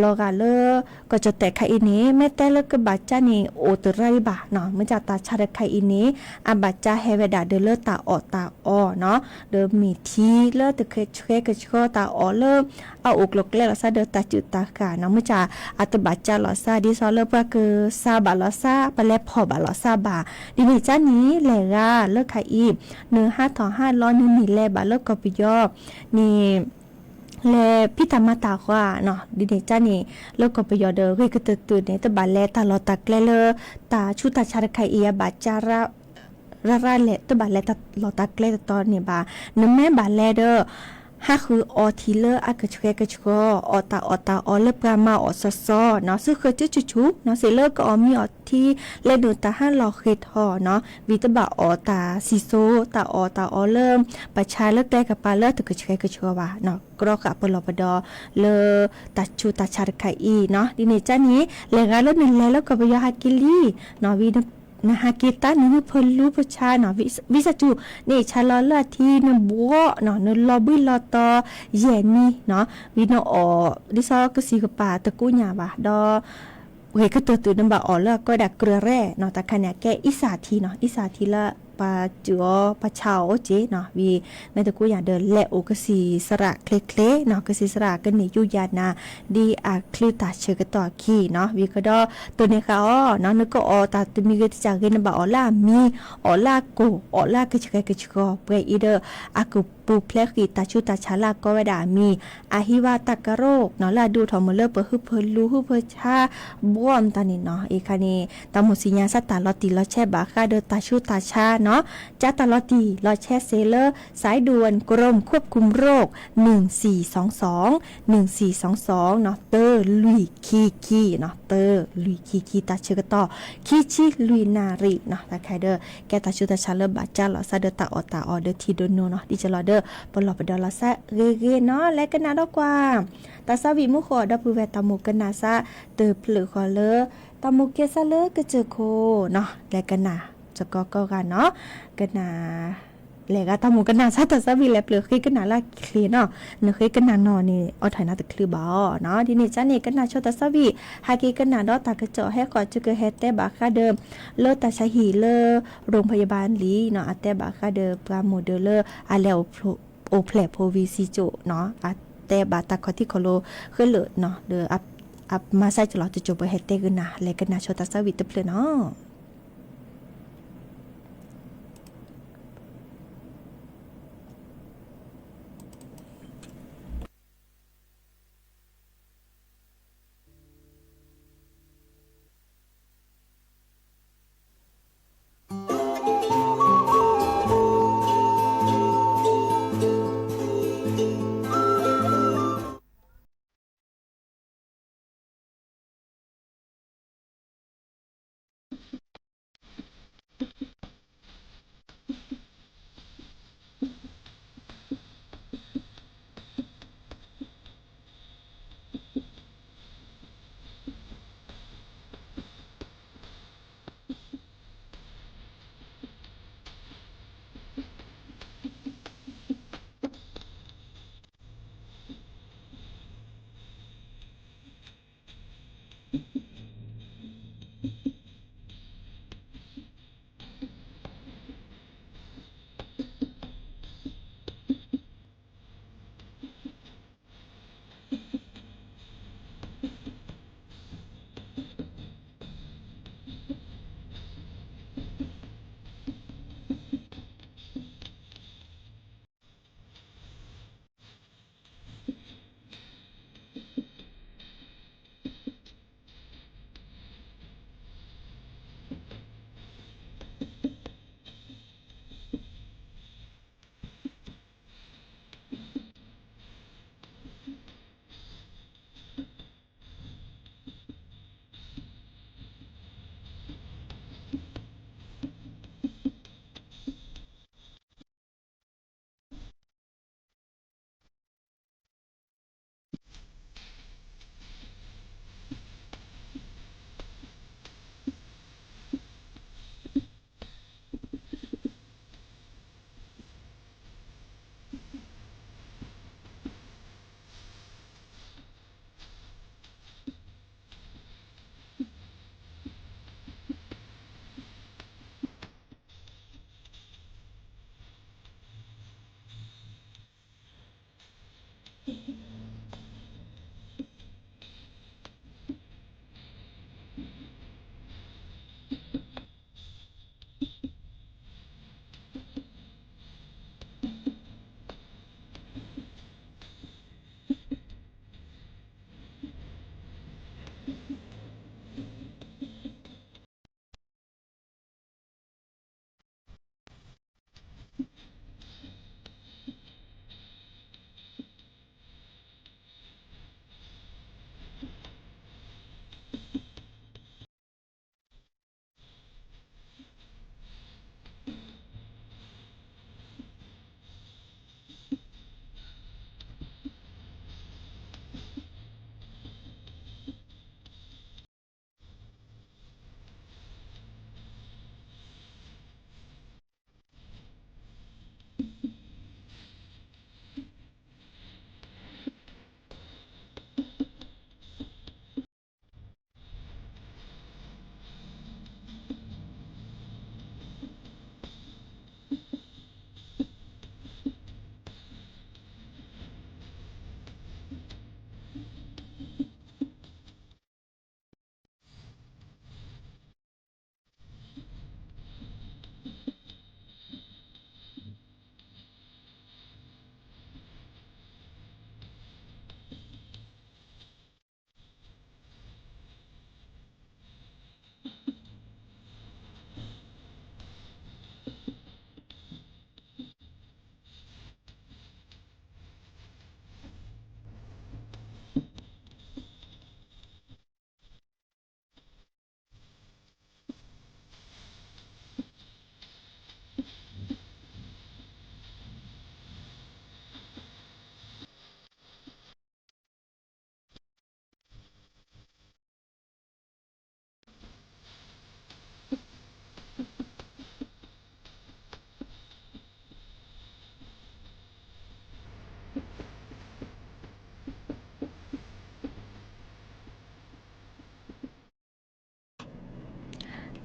လီၤဂာ်လၢ ကီၢ်ကၠီၣ်တဲၣ်ခါအံၤန့ၣ် မ့ၢ်တဲလၢကဘၣ်ကၢ်န့ၣ် အိၣ်တရၣ်ဒံးဘၣ်နီၤ, မ့ၢ်ကတၢ်ဆါတခါအံၤန့ၣ် အဘၣ်ကၢ်ဟဲဝဲဒၣ်ဒီးလၢတၢ်အီၣ်တၢ်အီနီၤ, ဒီးမ့ၢ်ထံလၢတဆှဲကဆှီတၢ်အီၣ်လၢ အအိၣ်ကျိၤကျဲလီၤသးဒီးတၢ်စုၣ်တၢ်ဃၣ်နီၤ, မ့ၢ်က အတဘၣ်ကၢ်လီၤသး ဒ်သိးလၢပှၤကစးဘၣ်လီၤသး ပလဲၤဖီၣ်ဘၣ်လီၤသးဘၣ်, ဒ်န့ၣ်ကၢ်န့ၣ် လဲၤဂၤလၢခါအံၤ နဟးထီၣ်ဟးလီၤ နမ့ၢ်လဲၤဘၣ်လၢကီၢ်ပယီၤန့ၣ် လဲၤဖံးတၢ်မၤတၢ်ဃီနီၤ, ဒ်န့ၣ်ကၢ်န့ၣ် လၢကီၢ်ပယီၤဒီး ဂ့ၢ်ကတၢၢ်တုၤန့ၣ် တဘၣ်လဲၤတၢ်လီၢ်တၢ်ကျဲလၢ တၢ်ဆူးတၢ်ဆါတခါအံၤ အဘၣ်ကၢ် ရၣ်ရၣ်လဲၣ် တဘၣ်လဲၤတၢ်လီၢ်တၢ်ကျဲတတီၤန့ၣ်ဘၣ်, နမ့ၢ်ဘၣ်လဲၤဒီး ဟးဃုအီထံလၢအကဆှဲကဆှီ အီၣ်တၢ်အီၣ်တၢ်အီလၢပှၤမၤအီၣ်စီစီနီၤ, စုဃၢၤဆူၣ်ဆူၣ်ဆူၣ်နီၤ, စံးလၢကအီၣ်မ့ၤအီထံ လဲၤနုာ်တၢ်ဟးလီၢ်ဃ့ထီၣ်နီၤ, ဝံၤတဘၣ်အီၣ်တၢ်စံၣ်စိၤ တၢ်အီၣ်တၢ်အီလၢ ပှၤဆါလၢကျဲကပၤလၢတကဆှဲကဆှီဘၣ်နီၤ, ကြီဃာ်ပလီၢ်ပဒီလၢ တၢ်ဆူးတၢ်ဆါတခါအံၤနီၤ, ဒ်န့ၣ်ကၢ်န့ၣ် လဲၤဂၤလၢနလဲၤလၢကီၢ်ပယီၤဟးက့ၤလံနီၤ, ဝံၤ နဟးက့ၤတၢ်နဟုၣ်ဖၢလူၤဖၢဆါနီၤ, ဝံသးစူၤ နဆါလီၤလၢအထံ နဘှီနီၤ, နလီၤဘှံးလီၤတီၤ ယဲၢ်နံၤနီၤ, ဝံၤနအီၣ် ဒ်သိးကစံးကပၤတကူညၣ်ဘၣ်ဒီး ဂ့ၢ်ကတၢၢ်တုၤ နဘၣ်အီၣ်လၢအကိးဝဲဒၣ်ကြၢးရဲၣ်နီၤ, တၢ်ခါန့ၣ် အကဲအံစၢ်ထံနီၤ, အံစၢ်ထံလၢ ပှၤစုၣ်အီၤ ပှၤဆါအီၤအိၣ်က့ၤနီၤ, ဝံၤ မ့ၢ်တကူညၣ်ဒီး လဲၤအိၣ်ကစံၣ်စရၣ်ချ့ချ့နီၤ, ကစံၣ်စရၣ်ကန့ၢ် ယူးယၤနၤ ဒ်အချုးတၢ်ဆၢကတီၢ်အခံနီၤ, ဝံၤကဒီး တိၢ်န့ၢ်ဃာ်အီၤနီၤ, နကအီၣ်တၢ်တမံၤဂ့ၤတစှၤဂ့ၤ နဘၣ်အီၣ်လၢအမံၤ, အီၣ်လၢအကိၢ်, အီၣ်လၢအကဆှဲကဆှီ, ပှဲၤအံၤဒီး အကပူၤဖျဲးဃံးတၢ်ဆူးတၢ်ဆါလၢအကိးဝဲဒၣ်အမံၤ အဟံးဝးတၢ်ကရိၣ်နီၤ, လၢအဒုးအိၣ်ထီၣ်မုၢ်လၢပှၤဟုၣ်ဖၢလူၤဟုၣ်ဖၢဆါ ဘှီမတၤန့ၣ်နီၤ, အံၤခါန့ၣ် တၢ်မိၣ်ဆံညါစးတၢ်လီၤတံၢ်လီၤဆဲးဘၣ်ဃးဒီးတၢ်ဆူးတၢ်ဆါနီၤ, ကၢ်တၢ်လီၤတံၢ်လီၤဆဲးစ့ၢ်လၢ สายด่วนกรมควบคุมโรค หนึ่งสี่สองสอง หนึ่งสี่สองสองနီၤ, တၢလွံၢ်ခံခံနီၤ, တၢလွံၢ်ခံခံ တၢ်ဆၢကတီၢ် ခံဆံလွံၢ်နၣ်ရံၣ်နီၤ, တၢ်ခါဒီး ကဲတၢ်ဆူးတၢ်ဆါလၢဘၣ်ကၢ်လီၤသးဒီးတၢ်အီၣ်တၢ်အီဒီးထံဒိၣ်နိနီၤ, ဒ်ကလီၤဒီး ပလီၢ်ပဒီလီၤသးဂ့ၤဂ့ၤနီၤ, လဲၤကနၣ်ဒီးကွၢ် တၢ်သးဝံၣ်မူဃီဒီပုၢ်ဝဲၢ် တၢ်မိၣ်ကနၣ်စးတဖျၢၣ်ဃီလၢ တၢ်မိၣ်က့ၤစးလၢကစၢၢ်ခိၣ်နီၤ, လဲၤကနၣ်စ့ၢ်ကီးကိးဂၤနီၤ, ကနၣ် လဲၤဂၤတၢ်မိၣ်ကနၣ်စးတၢ်သးဝံၣ်လဲၤပျၢၤဃ့ကနၣ်လၢချ့နီၤ, နဃ့ကနၣ်နီၤန့ၣ် အီၣ်ထီၣ်နၤတချုးဘၣ်အီၤနီၤ, ဒ်န့ၣ်ကၢ်န့ၣ် ကနၣ်ဆိတၢ်သးဝံၣ် ဟဲက့ၤကနၣ်ဒီးတၢ်ကစီၣ်ဟဲဃီၤ ကကဟဲတဲဘၣ်ဃးဒီး လၢတၢ်ဆါဟံၣ်လၢ ရိၣ်ဖယၢၣ်ဘၣ်လံနီၤ, အတဲဘၣ်ဃးဒီးပှၤမိၢ်ဒၢလၢအလဲၤအိၣ်ဖျဲၣ်ဖိဝံၤစံကၠိၣ်နီၤ, အတဲဘၣ်တၢ်ခီၣ်ထံးခီၣ်လိၤဃဲလိာ်နီၤ, ဒီးအမၤစၢ်ကလီၤတစိၢ်ပှဲၤဟဲတဲကနၣ် လဲၤကနၣ်ဆိတၢ်သးဝံၣ်တဖျၢၣ်နီၤ.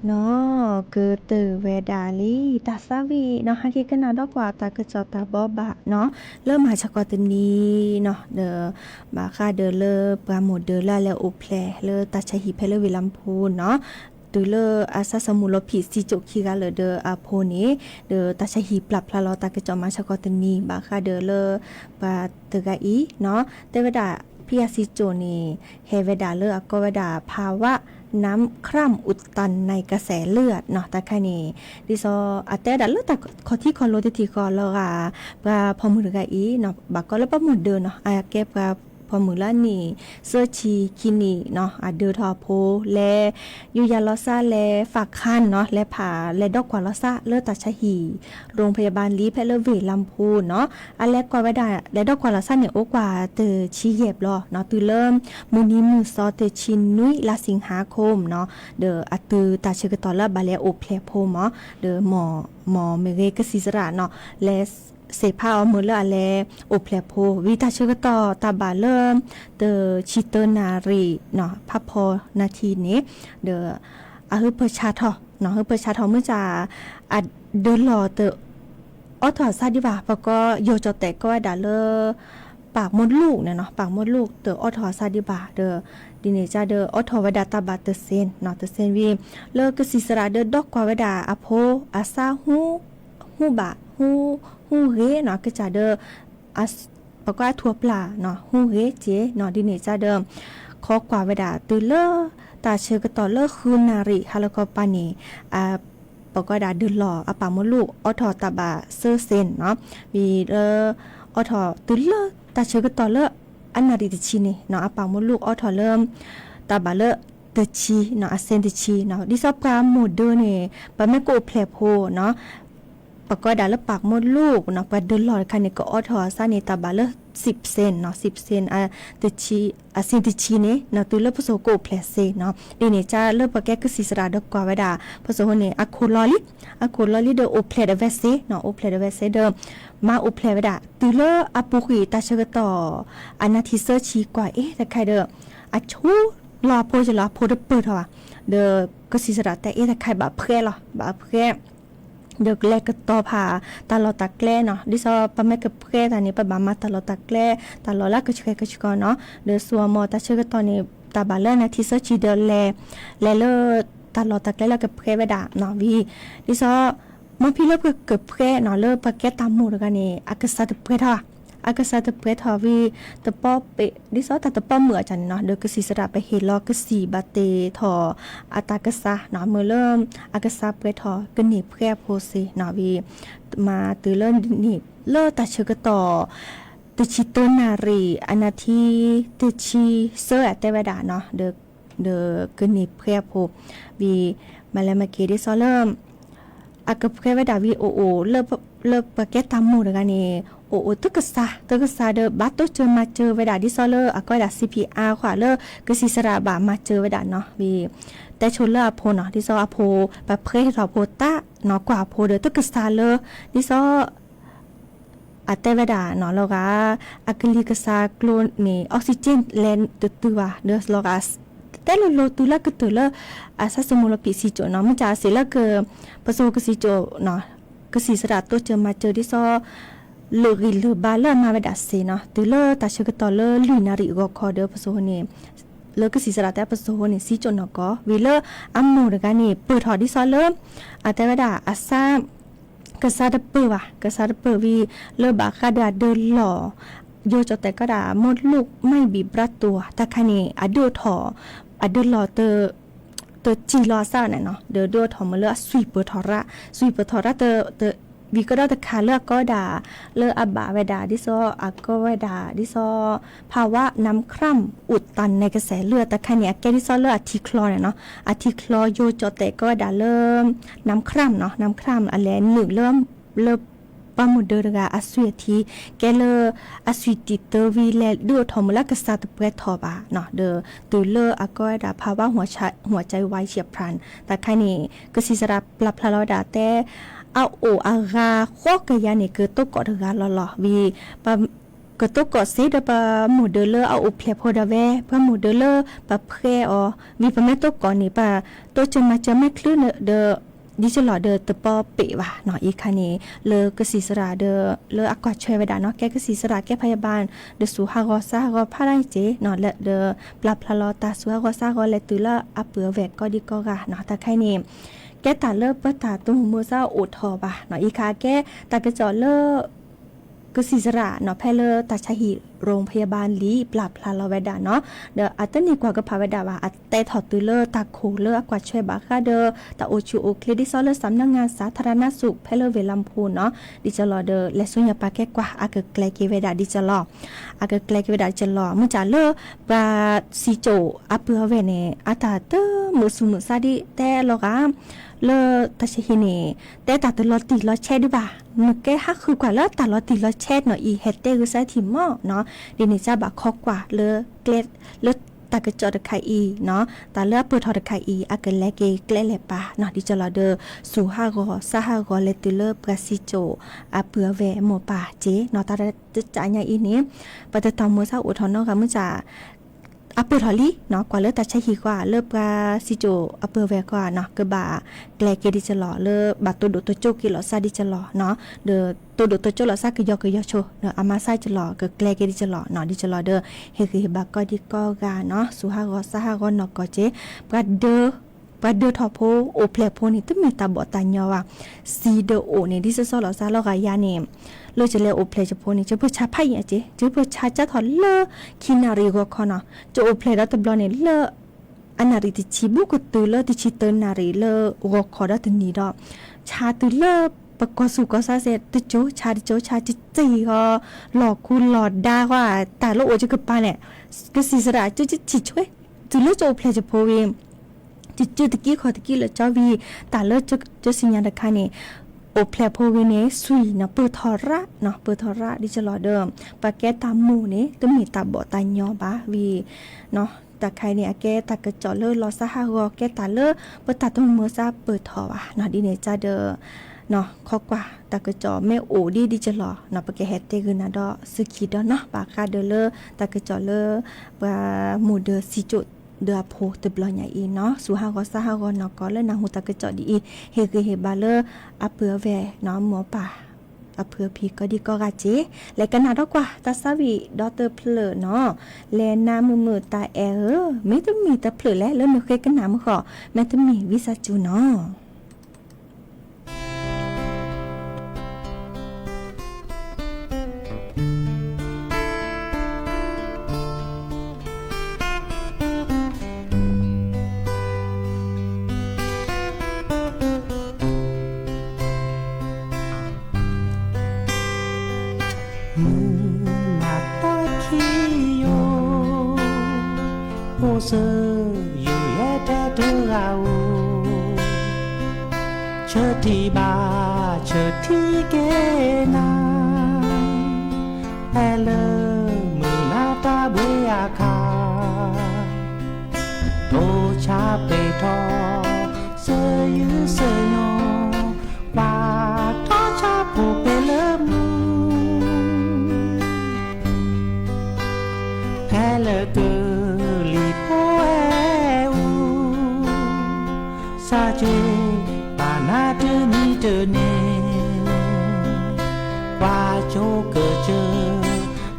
နီၢ် ကတၢၢ်ဝဲဒၣ်လံ တၢ်သးဝံၣ်နီၢ် ဟဲက့ၤကနၣ်ဒီးကွၢ်တၢ်ကစီၣ်တၢ်ဘိးဘၣ်နီၢ် လၢမၤဆၢကတီၢ်တနံၤနီၢ် ဒီး ဘၣ်ဃးဒီးလၢပှၤမိၢ်ဒၢလၢအလဲၤအိၣ်ဖျဲၣ်လၢတၢ်ဆါဟံၣ်ဖဲလၢဝ့ၢ်လါမူနီၢ် တုၤလၢအစၢ်စီၤမူၤလီၤဖံးစံကၠိၣ်ခံဂၤလၢာ်ဒီးအဖိန့ၣ် ဒီးတၢ်ဆါဟံၣ်ပျၢ်ဖျါလီၤတၢ်ကစီၣ်မၤဆၢကတီၢ်တနံၤ ဘၣ်ဃးဒီးလၢ ပှၤတဂၤအံၤနီၢ် တဲဝဲဒၣ် ဖံးစံကၠိၣ်န့ၣ် ဟဲဝဲဒၣ်လၢအကိးဝဲဒၣ် ภาวะน้ำคร่ำอุดตันในกระแสเลือดနီၢ် တၢ်ခါန့ၣ် ဒ်သိးအတဲဝဲဒၣ်လၢတၢ်ခီၣ်ထံးခီၣ်လိၤတထံၣ်ဃီလီၤဂာ် ပှၤဖီမုၢ်တဂၤအံၤနီၢ် ဘၣ်ကိးလၢပှၤမိၢ်ဒၢနီၢ် အကဲပှၤဖီမုၢ်လၢနံၣ် သၢဆံခံနံၣ်နီၢ် အဒၢထီၣ်အဖိ လဲၤ ယူၤယၤလီၤသးလဲၤ ฝากคันနီၢ် လဲၤဖးလဲၤဒီကွၢ်လီၤသးလၢတၢ်ဆါဟံၣ် โรงพยาบาลလံဖဲလၢဝ့ၢ်လါမူနီၢ် အလဲၤကွၢ်ဝဲဒၣ် လဲၤဒီကွၢ်လီၤသးန့ၣ် အိၣ်ကွၢ်တဆံယဲၢ်ဘျီနီၢ် တုၤလၢ မုၢ်နံၤမုၢ်သီတဆံနွံ လါสิงหาคมနီၢ် ဒီးအတုၤတၢ်ဆၢကတီၢ်လၢအဘၣ်လဲၤအိၣ်ဖျဲၣ်ဖိမး ဒီး မ်မ့ၢ်ဂ့ၤကစံၣ်သရၣ်နီၢ် လဲၤ စံးဖးအီၤမုာ်လၢအလဲၤအိၣ်ဖျဲၣ်ဖိ ဝံၤတၢ်ဆၢကတီၢ်တၢ်ဘၣ်လၢ တဆံတၢနၣ်ရံၣ်နီၢ် ဖးဖီနၢ်ထံန့ၣ် ဒီး အဟုပၢၤဆါထီၣ်နီၢ် ဟုပၢၤဆါထီၣ်မုၢ်ဆါ အဒၢလီၢ်တ အိးထီၣ်အသးဒံးဘၣ် ပကိးယိၤကၠီၣ်တဲာ်ကိးဝဲဒၣ်လၢ ปากมดลูกန့ၣ်နီၢ် ปากมดลูกတအိးထီၣ်အသးဒံးဘၣ်ဒီး ဒ်န့ၣ်ကဒီးအိးထီၣ်ဝဲဒၣ်တၢ်ဘၣ်တသ့နီၢ် တသ့ဝံၤ လၢကစံၣ်သရၣ်ဒီးဒီကွၢ်ဝဲဒၣ်အဖိ အသး ဟူဘၣ် ဟူဂ့ၤနီၢ် ကစၢ်ဒီး ပကွၢ်အထူၣ်အပျၢ်နီၢ် ဟူဂ့ၤက့နီၢ် ဒ်န့ၣ်ကဒီး ခီကွၢ်ဝဲဒၣ်တုၤလၢ တၢ်ဆၢကတီၢ်လၢဃုနၣ်ရံၣ်ဟါလီၤခီပၤန့ၣ် ပကွၢ်ဒၣ်ဒၢလီၢ်အ ปากมดลูก အိးထီၣ်တၢ်ဘၣ်သ့သ့နီၢ် ဝံၤလၢ အိးထီၣ်တုၤလၢတၢ်ဆၢကတီၢ်လၢ အနၣ်ရံၣ်တဆံန့ၣ်နီၢ် အ ปากมดลูก အိးထီၣ်လၢ တၢ်ဘၣ်လၢ တဆံနီၢ် အသ့တဆံနီၢ် ဒ်သိးပှၤမိၢ်ဒၢန့ၣ် ပမ့ၢ်ကအိၣ်ဖျဲၣ်ဖိနီၢ် ပကွၢ်ဒၣ်လၢ ปากมดลูกနီၢ် ပှၤဒၢလီၢ်တခါန့ၣ် ကအိးထီၣ်အသးန့ၣ် တၢ်ဘၣ်လၢ สิบเซนနီၢ် สิบเซน အသ့တဆံန့ၣ်နီၢ် တုၤလၢပစိၤကအိၣ်ဖျဲၣ်သ့နီၢ် ဒ်န့ၣ်ကဒီးလၢပကဲကစံၣ်သရၣ်ဒီးကွၢ်ဝဲဒၣ် ပစိၤဟိန့ၣ် အခိၣ်လီၤလံ အခိၣ်လီၤလံဒီးအိၣ်ဖျဲၣ်ဒီးဝဲသ့နီၢ် အိၣ်ဖျဲၣ်ဒီးဝဲသ့ဒီး မၤအိၣ်ဖျဲၣ်ဝဲဒၣ် တုၤလၢအပူၤကွံာ်တၢ်ဆၢကတီၢ် အနၢ်ထံသၢဆံကွၢ်အ့ၣ်တခါဒီး အဆိလီၤအဖိယလီၤအဖိတပၢၢ်ထီၣ်ဘၣ် ဒီးကစံၣ်သရၣ်တဲအ့ၣ်တခါဘၣ်ဖှဲလီၤ ဘၣ်ဖှဲ ဒီးကလဲၤကတီၤဖးတၢ်လီၢ်တၢ်ကျဲနီၢ် ဒ်သိးပမ့ၢ်ကဖှဲတၢ်န့ၣ် ပဘၣ်မၤတၢ်လီၢ်တၢ်ကျဲ တၢ်လီၢ်လၢကဆှဲကဆှီနီၢ် ဒီးစိၤအမီၤတၢ်ဆၢကတီၢ်န့ၣ် တၢ်ဘၣ်လၢနၢ်ထံသၢဆံဒီးလဲၤ လဲၤလၢ တၢ်လီၢ်တၢ်ကျဲလၢကဖှဲဝဲဒၣ်နီၢ် ဝံၤ ဒ်သိး မ့ၢ်ဖဲလၢပကဖှဲနီၢ် လၢပကဲတၢ်မိၢ်တဂၤန့ၣ် အကစၢ်တပှဲၤထီၣ် အကစၢ်တပှဲၤထီၣ်ဝံၤ တပီ ဒ်သိးတၢ်တပီမုၢ်အကၢ်န့ၣ်နီၢ် ဒီးကစံၣ်သရၣ်ပဟ့ၣ်လီၤကစံၣ်ဘၣ်တ့ၢ်ထီၣ် အတၢ်ကစၢ်နီၢ် မ့ၢ်လၢ အကစၢ်ပှဲၤထီၣ်ကန့ၢ်ဖှဲအဖိသ့နီၢ် ဝံၤ မၤတုၤလၢန့ၣ် လၢတၢ်ဆၢကတီၢ် တဆံတၢနၣ်ရံၣ် အနၢ်ထံ တဆံသၢအတဲဝဲဒၣ်နီၢ် ဒီးကန့ၢ်ဖှဲအဖိ ဝံၤ မၤလဲၤမၤက့ၤဒ်သိးလၢ အကဖှဲဝဲဒၣ်ဝံၤအိၣ်အိၣ် လၢပှၤကဲတၢ်မိၢ်တဂၤန့ၣ် အိၣ်အိၣ်တကစၢ် တကစၢ်ဒီးဘၣ်တိစၢၤမၤစၢၤဝဲဒၣ် ဒ်သိးလၢအကိးဝဲဒၣ် စီၣ်ပံၣ်အါ ဃိလၢကစံၣ်သရၣ်ဘၣ်မၤစၢၤဝဲဒၣ်နီၢ် ဝံၤ တဲဆိလၢအဖိနီၢ် ဒ်သိးအဖိ ပှၤဖှဲထီၣ်ဖိတၢ်နီၢ် ကွၢ်အဖိဒီးတကစၢ်လၢ ဒ်သိး အတဲဝဲဒၣ်နီၢ်လီၤဂာ် အကလံၤကစၢ်ကျိန့ၣ် oxygen လဲၤတတုၤဘၣ် ဒီးလီၤဂာ် တဲလိၤလိၤတုၤလၢကတၢၢ်လၢ အစၢ်စီၤမူၤလီၤဖံးစံကၠိၣ်နီၢ် မ့ၢ်ကစံးလၢက ပစိၤကစံးကၠိၣ်နီၢ် ကစံးစရၣ်တိစၢၤမၤစၢၤဒ်သိး လၢာ်ဂံၢ်လၢာ်ဘါလၢအမၤဝဲဒၣ်စ့ၢ်နီၢ် တုၤလၢတၢ်ဆၢကတီၢ်လၢလွံၢ်နၣ်ရံၣ်အဂီၢ်ခီဒီးပစိၤန့ၣ် လၢကစံးစရၣ်တဲပစိၤန့ၣ် စံကၠိၣ်နီၢ်ကီၢ် ဝံၤလၢအမိၢ်တဂၤန့ၣ် ပၢၢ်ထီၣ်ဒ်သိးလၢ အတဲဝဲဒၣ်အစၢ် ကစၢ်တပၢၢ်ဘၣ် ကစၢ်တပၢၢ်ဝံၤ လၢဘၣ်ဃးဒီးအဒၢလီၢ် ယိၤကၠီၣ်တဲာ်ကီးဒၣ် မ့ၢ်လူၣ်မံဘံးပြးတူၢ် တၢ်ခါန့ၣ် အဒၢထီၣ် အဒၢလီၢ် တစံၣ်လီၤအစၢ်န့ၣ်နီၤ ဒီးဒၢထီၣ်မ့ၢ်လၢအစွံၣ်ပၢၢ်ထီၣ်ရၣ် စွံၣ်ပၢၢ်ထီၣ်ရၣ် ဝံၤကဒီးတခါလၢအကီးဝဲဒၣ် လၢအဘၣ်ဝဲဒၣ်ဒ်သိး အကီးဝဲဒၣ်ဒ်သိး ภาวะน้ำคร่ำอุดตันในกระแสเลือด တၢ်ခါန့ၣ် အကဲဒ်သိးလၢအထံချီန့ၣ်နီၤ အထံချီယိၤကၠီၣ်တဲာ်ကီးဝဲဒၣ်လၢ น้ำคร่ำနီၤ น้ำคร่ำ အလဲၤနုာ်လၢ လၢ ပှၤမုၢ်ဒၢတဂၤအစွံၣ်အထံ ကဲလၢ အစွံၣ်တံာ်တၢဝံၤလဲၤဒုးအိၣ်ထီၣ်မ့ၢ်လၢ ကစၢ်တပှဲၤထီၣ်ဘၣ်နီၤ ဒီးတုၤလၢအကီးဝဲဒၣ် ภาวะหัวใจวายเฉียบพลัน တၢ်ခါန့ၣ် ကစံးစရၣ်ပျၢ်ဖျါလီၤဝဲဒၣ်တဲ အအိၣ်အဂၤဃီကယၤန့ၣ် ကတိကီးတဂၤလီၤလီၤ ဝံၤ ပှၤ ကတိၢ်ကီးစ့ဒီးပှၤမိၢ်ဒၢလၢအအိၣ်ဖျဲၣ်ဖိဒီးဝဲ ပှၤမိၢ်ဒၢလၢပှၤဖှဲအီၤ ဝံၤပမ့ၢ်တိၢ်ကီးန့ၣ် ပတိၢ်ကၢမၤစၢၤမဲာ်ချံဒီး ဒ်ကလီၤဒီးတပီပ့ၤဘၣ်နီၤ. အံၤခါန့ၣ် လၢကစံးစရၣ်ဒီး လၢအကွၢ်ဆွဲဝဲဒၣ်နီၤ ကဲကစံးစရၣ် ကဲဖယၢၣ်ဘၣ် ဒီးစူၤဟးဂီၤစါဟးဂီၤဖးဒၣ်က့ၤနီၤ လၢဒီး ပျၢ်ဖျါလီၤတၢ်စူၤဟးဂီၤစါဟးဂီၤလဲၤတုၤလၢအပုၢ်အဝဲၢ်ကိးဒံကိးဂၤနီၤ. တၢ်ခဲအံၤန့ၣ် ကဲတၢ်လၢပတၢ်တိၢ်မုၢ်မဆါအိၣ်ထီၣ်ဘၣ်နီၤ. အံၤခါကဲတၢ်ကစီၣ်လၢ ကစံးစရၣ်နီၤ ဖဲလၢတၢ်ဆါဟံၣ်ရိၣ်ဖယၢၣ်ဘၣ်လံ ပျၢ်ဖျါလီၤဝဲဒၣ်နီၤ ဒီးအတန့ၢ်ကွၢ်ကဖၣ်ဝဲဒၣ်ဘၣ် အတဲထီၣ်တုၤလၢတၢ်ခိၣ်လၢအကွၢ်ဆွဲဘၣ်ဃးဒီး တၢ်အိၣ်ဆူၣ်အိၣ်ချ့ဒ်သိးလၢ สำนักงานสาธารณสุข ဖဲလၢဝ့ၢ်လါမူနီၤ ဒ်ကလီၤဒီး လဲၤဆူညါပာ်ကဲကွၢ် အကကျဲၤက့ၤဝဲဒၣ်ဒ်ကလီၤ အကကျဲၤက့ၤဝဲဒၣ်ဒ်ကလီၤ မုၢ်စၢ်လၢ ပှၤစံကၠိၣ်အပုၢ်အဝဲၢ်န့ၣ် အတၢ်တမုာ်ဆူၣ်မုာ်ဆါဒ်တဲလီၤဂာ် လၢတၢ်ဆါဟံၣ်န့ၣ် တဲတၢ်တလီၤတံၢ်လီၤဆဲးဒံးဘၣ်. နကဲဟးဃုကွၢ်လၢတၢ်လီၤတံၢ်လီၤဆဲးနီၤအံၤ ဟဲတဲဂုာ်စၢထံၣ်မီၢ်နီၤ ဒ်န့ၣ်ကဘၣ်ခိးကွၢ်လၢကျဲ လၢတၢ်ကစီၣ်တခါအံၤနီၤ တၢ်လၢအပၢၢ်ထီၣ်တခါအံၤ အကလဲၤက့ၤကျဲလဲၤပာ်နီၤ ဒ်ကလီၤဒီး စူၤဟးဂီၤစါဟးဂီၤလဲၤတုၤလၢပှၤစံကၠိၣ်အပုၢ်အဝဲၢ်မိၢ်ပၢ်က့ၤနီၤ တၢ်တစးညါအံၤန့ၣ် ပတၢ်တိၢ်မုၢ်မဆါအိၣ်ထီၣ်နီတဂၤ မုၢ်စၢ် အပၢၢ်ထီၣ်လံနီၤ ကွၢ်လၢတၢ်ဆါဟံၣ်ဃီဧါ လၢပှၤစံကၠိၣ်အပုၢ်အဝဲၢ်ဃီဧါနီၤ ကဘၣ်ကျဲၤက့ၤဒ်ကလီၤ လၢဘၣ်တိၢ်ဒိၣ်တိၢ်ကၠိက့ၤလီၤစါဒ်ကလီၤနီၤ ဒီးတိၢ်ဒိၣ်တိၢ်ကၠိလီၤစါကယီကယီဆိ ဒီးအမါဆါကလီၤ ကကျဲၤက့ၤဒ်ကလီၤနီၤ ဒ်ကလီၤဒီး ဟ့ၣ်ဂံၢ်ဟ့ၣ်ဘါကိးဒံကိးဂၤနီၤ စူၤဟးဂီၤစါဟးဂီၤနီၢ်ကီၢ်က့ၤ ပှၤဒၢ ပှၤဒၢထီၣ်ဖိ အိၣ်ဖျဲၣ်ဖိန့ၣ် တမ့ၢ်တၢ်ဘီၣ်တၢ်ညီဘၣ်. စံးဒီးအိၣ်န့ၣ် ဒ်စီစီလီၤစါလီၤဂာ်ယၤန့ၣ် လၢကလဲၤအိၣ်ဖျဲၣ်ကဖိန့ၣ် ကဖၢဆါဖးယံာ်က့ၤ ကဖၢဆါကၢထီၣ်လၢခံနၣ်ရံၣ်ဂီၤခီနီၤ ကအိၣ်ဖျဲၣ်ဒီးတဘျီန့ၣ် လၢ အနၣ်ရံၣ်တဆံဘူးကတုၤလၢတဆံတၢနၣ်ရံၣ်လၢဂီၤခီဒီးတနံၤဒီး ဆါတုၤလၢပကီၢ်ဆူၣ်ကီၢ်ဆါစဲး တကၠိဆါတကၠိဆါတစံၢ်ဃီ လီၢ်ခူလီၢ်ဒါဃီ တၢ်လၢအိၣ်ကကပၤန့ၣ် ကစံးစရၣ်ကၠိဆံးဆှဲ တုၤလၢကအိၣ်ဖျဲၣ်ကဖိဝံၤ ကကၠိတကံၢ်ခီၣ်တကံၢ်လၢကၠီဝံၤ တၢ်လၢကၠိစံၣ်ညါတခါန့ၣ် အိၣ်ဖျဲၣ်ဖိဝံၤန့ၣ် ဆွံနီၤ ပၢၢ်ထီၣ်ရၣ်နီၤ ပၢၢ်ထီၣ်ရၣ်ဒ်ကလီၤဒီး ပှၤကဲတၢ်မိၢ်န့ၣ် တမ့ၢ်တၢ်ဘီၣ်တၢ်ညီဘၣ်ဝံၤ တၢ်ခါအံၤန့ၣ် အကဲတၢ်ကစီၣ်လၢလီၤစါဟးဂီၤ ကဲတၢ်လၢပတၢ်တိၢ်မုၢ်မဆါပၢၢ်ထီၣ်ဘၣ်နီၤ ဒ်န့ၣ်ကဒီး ခိးကွၢ်တၢ်ကစီၣ်မ့ၢ်အိၣ်ဒ်ဒ်ကလီၤနီၤ ပကဟဲတဲဂုာ်နၤဒီးစုခံဒီးနီၤ ဘၣ်ဃးဒီးလၢတၢ်ကစီၣ်လၢ ပှၤမိၢ်ဒၢစံကၠိၣ်ဒၢအဖိတဘျီညါအံၤနီၤ စူၤဟးဂီၤစါဟးဂီၤနီၢ်ကီၢ်လၢနၢ်ဟူတၢ်ကစီၣ်ဒ်အံၤ ဟ့ၣ်ဂံၢ်ဟ့ၣ်ဘါလၢအပုၢ်အဝဲၢ်နီၤ မိၢ်ပၢ် အဖုအဖံးကိးဒံကိးဂၤက့ၤ လဲၤကနၣ်ဒီးကွၢ် တၢ်ဆါဝံၤဒီတဖျၢၣ်နီၤ လဲၤနါမုာ်မုာ်တၢ်အဲၣ်ဧၢ မ့တမ့ၢ်တဖျၢၣ်လဲၣ် လၢနဃ့ကနၣ်မုၢ်ဃီ မ့တမ့ၢ်ဝံသးစူၤနီၤ မုၢ်နၤတၢ်ခံယိာ် အိၣ်စၢၤယုၢ်ယဲထဲတဂၤဧိၤ, ဆၢထံၣ်ဘၣ်ဆၢထံၣ်က့ၤနၤ, ဖဲလၢမုၢ်နၤတၢ်ဘှ့အခါ, တိၢ်ဆါပှဲၤထီၣ် စၢၤယုၢ်စၢၤညီ ကွၢ်ထီၣ်ဆၣ်ဖိပဲာ်လၢမုၢ်, ဖဲလၢကလံၤဖိအဲၣ်အူ, စးက့ၤပာ်နၤတနံၤတန့ၣ်, ကွၢ်ကၠိကစၢၢ်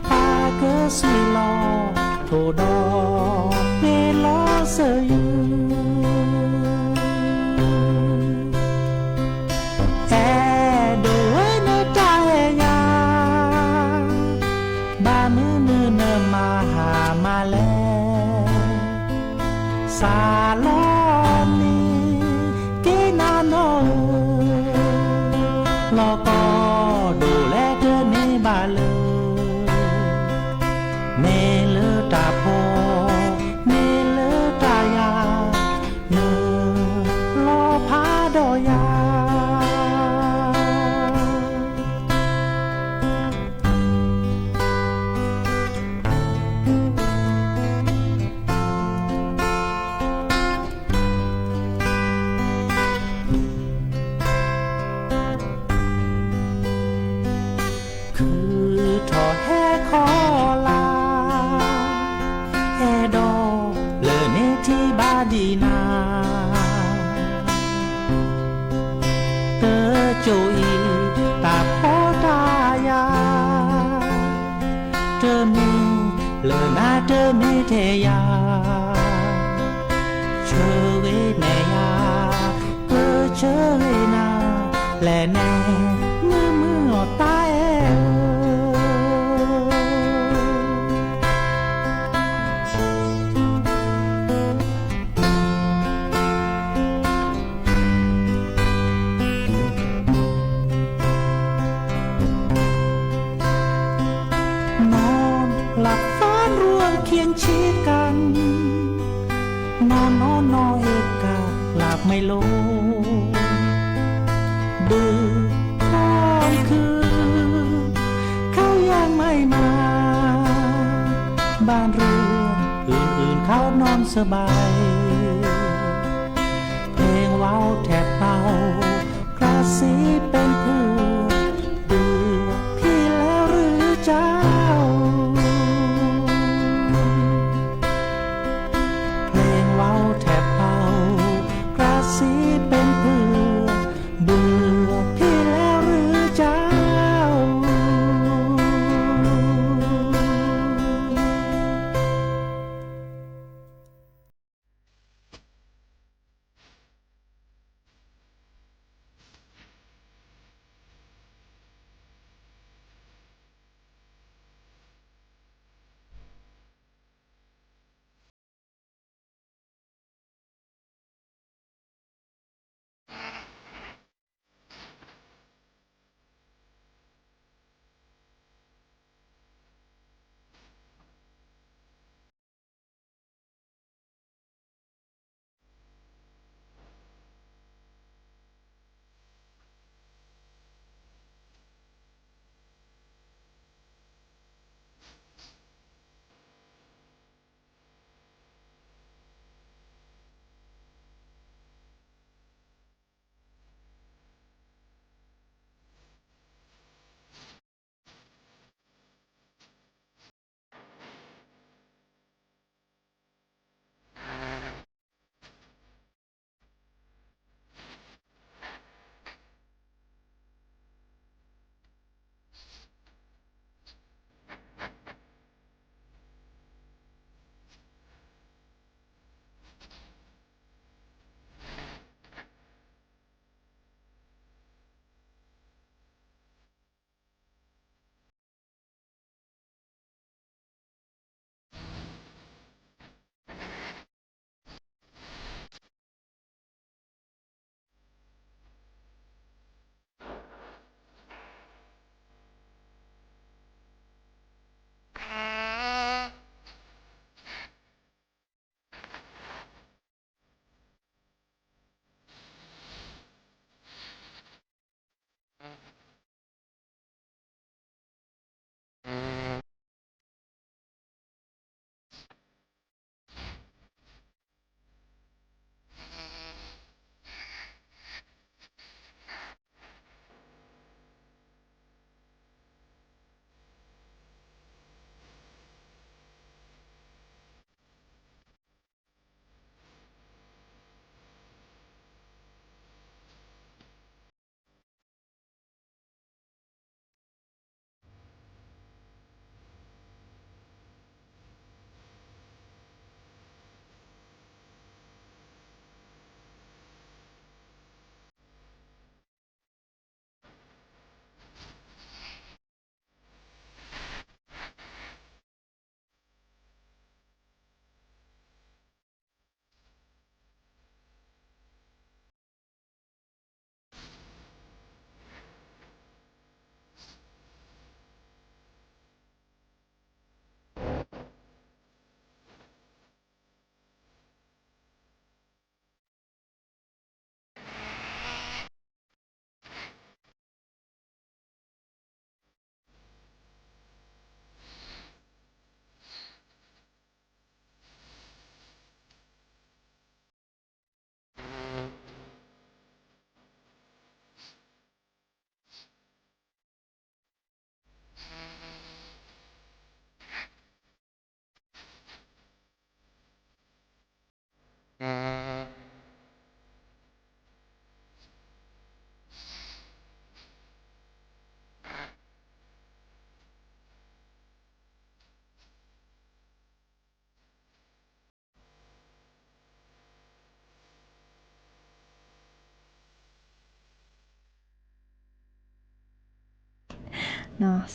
ပာ်ကစံၣ်လီၤ ထိၣ်ဒီးပ့ၤလီၤစၢၤယုၢ် အဲၣ်ဒိးဝဲနတၢ်အဲၣ်ညါ, ဘၣ်မနုၤနမၤဟါမးလဲၣ်, စးလီၤန့ၣ်က့ၤနၤနီၢ်ဧၢ, လီၤကီဒိၣ်လဲၣ်တန့ၢ်ဘၣ်လၢ မ့ၢ်လၢတၢ်ဖှီၣ် မ့ၢ်လၢတၢ်ယာ် နုာ်လီၤဖးဒီးယၤ ကၠိအံၤတၢ်ဖီတၢ်ယာ်, တမ့ၢ်လၢနၤတမ့ၢ်ထဲယၤ, ဆၢဂ့ၤနဲၣ်ယၤ, ကဆၢဂ့ၤနၤ, လဲၤနဲၣ်မုာ်မုာ်အီၤတၢ်အဲၣ်ဧၢ. นอนหลับฝันร่วงเคียงชิดกัน นอนนอนนอนเอกกะหลับไม่ลง ดึกค่ำคืนเขายังไม่มา บ้านเรือนอื่นๆเขานอนสบาย เพลงเว้าแทบเบา กระซิบเป็นเพื่อน เบื่อพี่แล้วหรือเจ้า เพลงเว้าแทบเบา กระซิบเป็นเพื่อน เบื่อพี่แล้วหรือเจ้า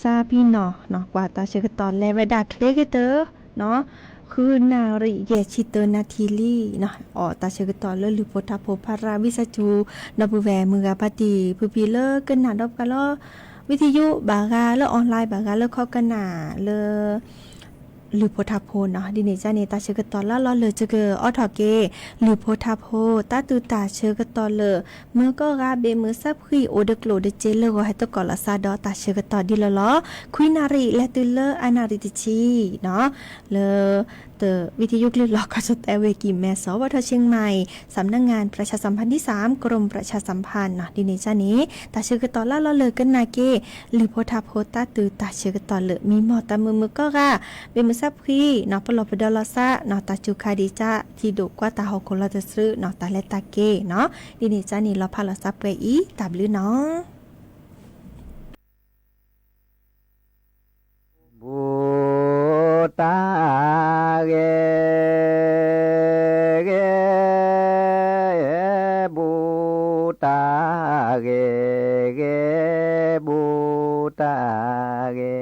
စးဖံနီၤ ကွၢ်တၢ်ဆၢကတီၢ်လဲၤဝဲဒၣ်ချ့ကတၢၢ်နီၤ, ဃုနၣ်ရံၣ်ယဲၢ်ဆံတၢနၣ်ထံလံနီၤ, အီၣ်တၢ်ဆၢကတီၢ်လၢလုၢ်ဖိထါဖိဖးရၤဝံသးစူၤ ဒီပုၢ်ဝဲၢ်မုၢ်ဂၤဖါတံၢ် ဖုဖံလၢကနၣ်ဒီးပှၤလၢ ဝံသယု ဘၣ်ဂၤလၢ online ဘၣ်ဂၤလၢခီကနၣ်လၢ လုၢ်ဖိထါဖိနီၤ, ဒ်န့ၣ်ကန့ၣ် တၢ်ဆၢကတီၢ်လၢလီၤလၢာ် ယကအိးထီၣ်က့ၤ လုၢ်ဖိထါဖိ တၢ်သူၣ်တၢ်ဆၢကတီၢ်လၢာ် မ့ၢ်ကီၢ်ဂၤဘ့ၣ်မုၢ်ဆါဖှံ အိၣ်တကျိၣ်တစ့လၢဂီၤ ဟဲသကိးလီၤစးဒီးတၢ်ဆၢကတီၢ်ဒ်လီၤလီၤ, ခွံနၣ်ရံၣ်လဲၤတုၤလၢအနၣ်ရံၣ်တဆံနီၤ, လၢ တ ဝံသယုကလုၢ်လီၤကီၢ်စတဲဝ့ၢ်ကံၢ်မဲစီ ဝဲထီၣ်ဆ့ၣ်မၣ် สำนักงานประชาสัมพันธ์ที่สาม กรมประชาสัมพันธ์နီၤ, ဒ်န့ၣ်ကန့ၣ် တၢ်ဆၢကတီၢ်လၢလီၤလၢာ်ကနၣ်က့ၤ လုၢ်ဖိထါဖိတၢ်သူၣ်တၢ်ဆၢကတီၢ်လၢာ် မံမီၢ်တၢ်မုာ်မုာ်ကီၢ်ဂၤ ဘ့ၣ်မုၢ်ဆါဖှံနီၤ, ပလီၢ်ပဒီလီၤစးနီၤ, တၢ်စူၤခါဒံးစး ထံဒိၣ်ကွၢ်တၢ်ဟီၣ်ခိၣ်လီၤတသရူးနီၤ, တၢ်လဲၤတၢ်က့ၤနီၤ, ဒ်န့ၣ်ကန့ၣ် လီၤဖးလီၤစးပှဲၤအံၤ တၢ်ဘျုးနီၤ. ဘူၣ်တၢ်ဂဲၤဂဲၤ, ဘူၣ်တၢ်ဂဲၤဂဲၤ, ဘူၣ်တၢ်ဂဲၤ ဂဲၤ,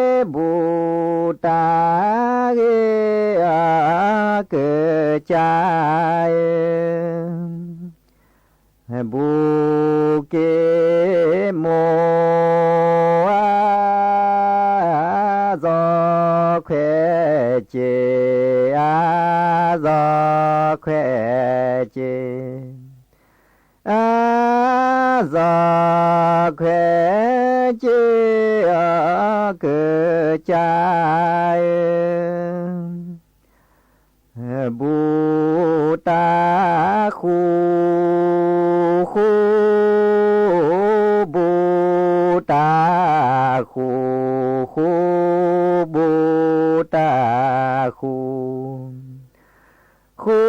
ဘူၣ်တၢ်ဂဲၤအကစၢ်ဧၢ ဘူၣ်က့ၤမိၢ်ဧၢ, အါစီၤခွဲးက့ၤ, အါစီၤခွဲးက့ၤ, အါစီၤခွဲးက့ၤအကစၢ် ဘူၣ်တၢ်ဃူဃူ, ဘူၣ်တၢ်ဃူဃူ, ဘူၣ်တၢ်ဃူဃူ,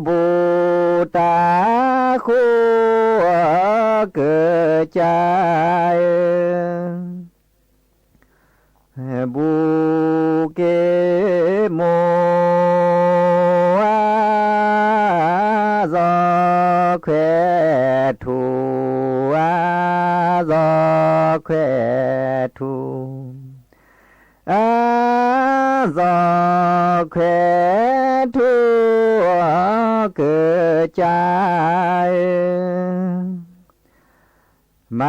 ဘူၣ်တၢ်ဃူအကစၢ်ဧၢ ဘူၣ်က့ၤမိၢ်ဧၢ, အါစီၤခွဲးထူ, အါစီၤခွဲးထူ, အါစီၤခွဲးထူ အကစၢ်ဧၢ မၤ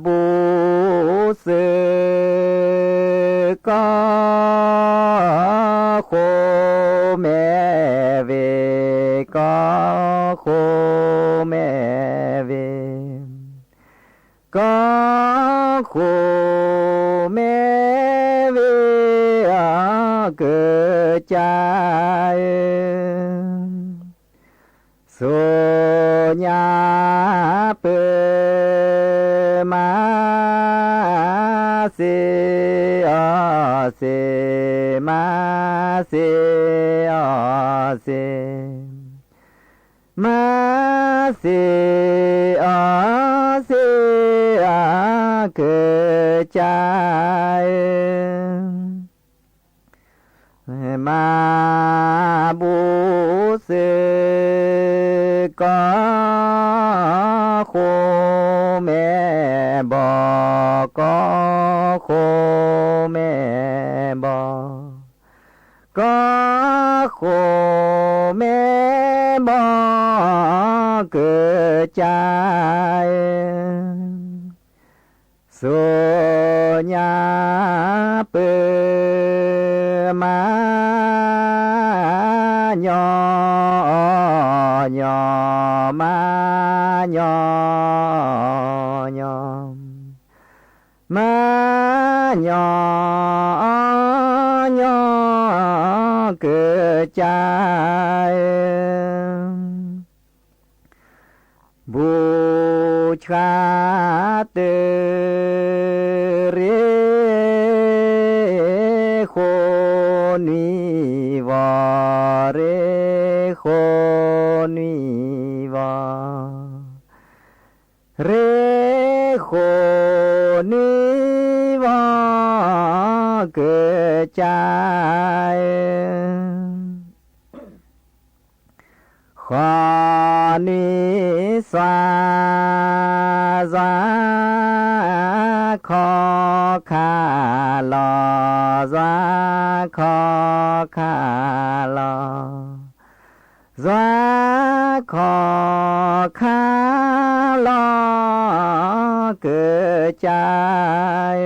ဘူၣ်စၢၤ ကီၢ်ဃိမဲာ်ဝ့ၤ, ကီၢ်ဃိမဲာ်ဝ့ၤ, ကီၢ်ဃိမဲာ်ဝ့ၤ အကစၢ်ဧၢ စိညါပၢမၤစ့အီၤစ့, မၤစ့အီၤစ့, မၤစ့အီၤစ့ အကစၢ်ဧၢ မၤဘူၣ်စၢၤ ကီၢ်ဃိမဲာ်ဘီ, ကီၢ်ဃိမဲာ်ဘီ, ကီၢ်ဃိမဲာ်ဘီ ကစၢ်ဧၢ စိညါပၢမၤညီညီ, မၤညီညီ, မၤညီညီ, မၤညီညီ ကစၢ်ဧၢ ဘူၣ်ဆှါတၢ်ရ့ဃိနွံဝီ, ရ့ဃိနွံဝီ, ရ့ဃိနွံဝီ ကစၢ်ဧၢ ဃိနွံစွါ ယွၤခီခါလီၤ, ယွၤခီခါလီၤ, ယွၤခီခါလီၤ ကစၢ်ဧၢ.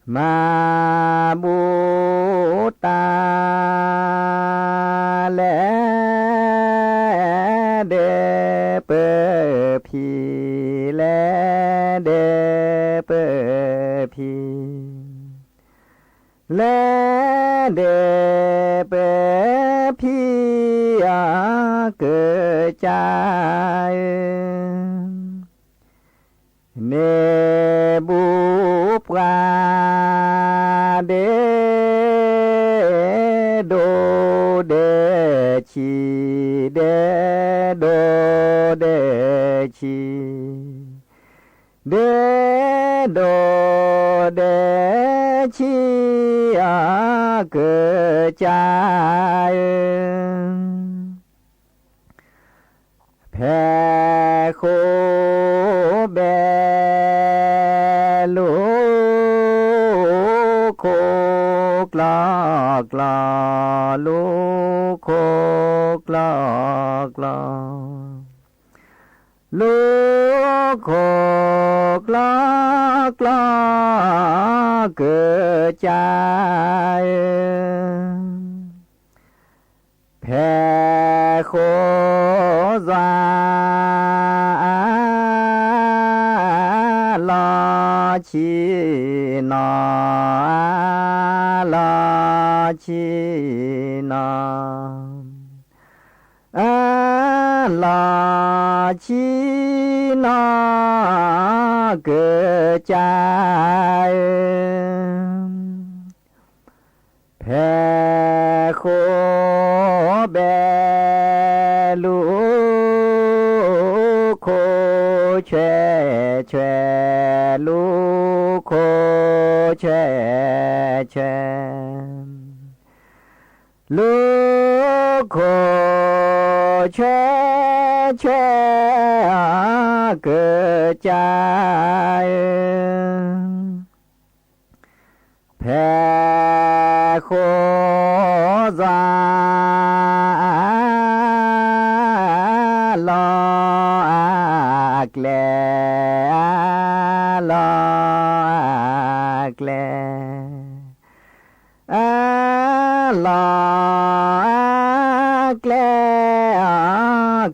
မၤဘူၣ်တၢ် လဲၤဒဲးပၢဖံ, လဲၤဒဲးပၢဖံ, လဲၤဒဲးပၢဖံဧၢ ကစၢ်ဧၢ. န့ၢ်ဘူၣ်ပှၤ ဒဲးဒိၣ်ဒဲးဆံး, ဒဲးဒိၣ်ဒဲးဆံး, ဒဲးဒိၣ်ဒဲးဆံးဧၢ ကစၢ်ဧၢ. ဖဲဃိဘဲ လူၤခိၣ်ကျီကျီ, လူၤခိၣ်ကျီကျီ, လူၤခိၣ်ကျီကျီ ကစၢ်ဧၢ. ဖဲဃိယွၤ လီၤဆံးနီၤ, လီၤဆံးနီၤ, လီၤဆံးနီၤ ကစၢ်ဧၢ. ဖဲဃိဘဲ လူၤခိၣ်ဆွဲဆွဲ, လူၤခိၣ်ဆွဲဆွဲ, လူၤခိၣ်ဆွဲဆွဲ ကစၢ်ဧၢ. ဖဲဃိယွၤ လီၤအကျဲ, လီၤအကျဲ, အလီၤအကျဲ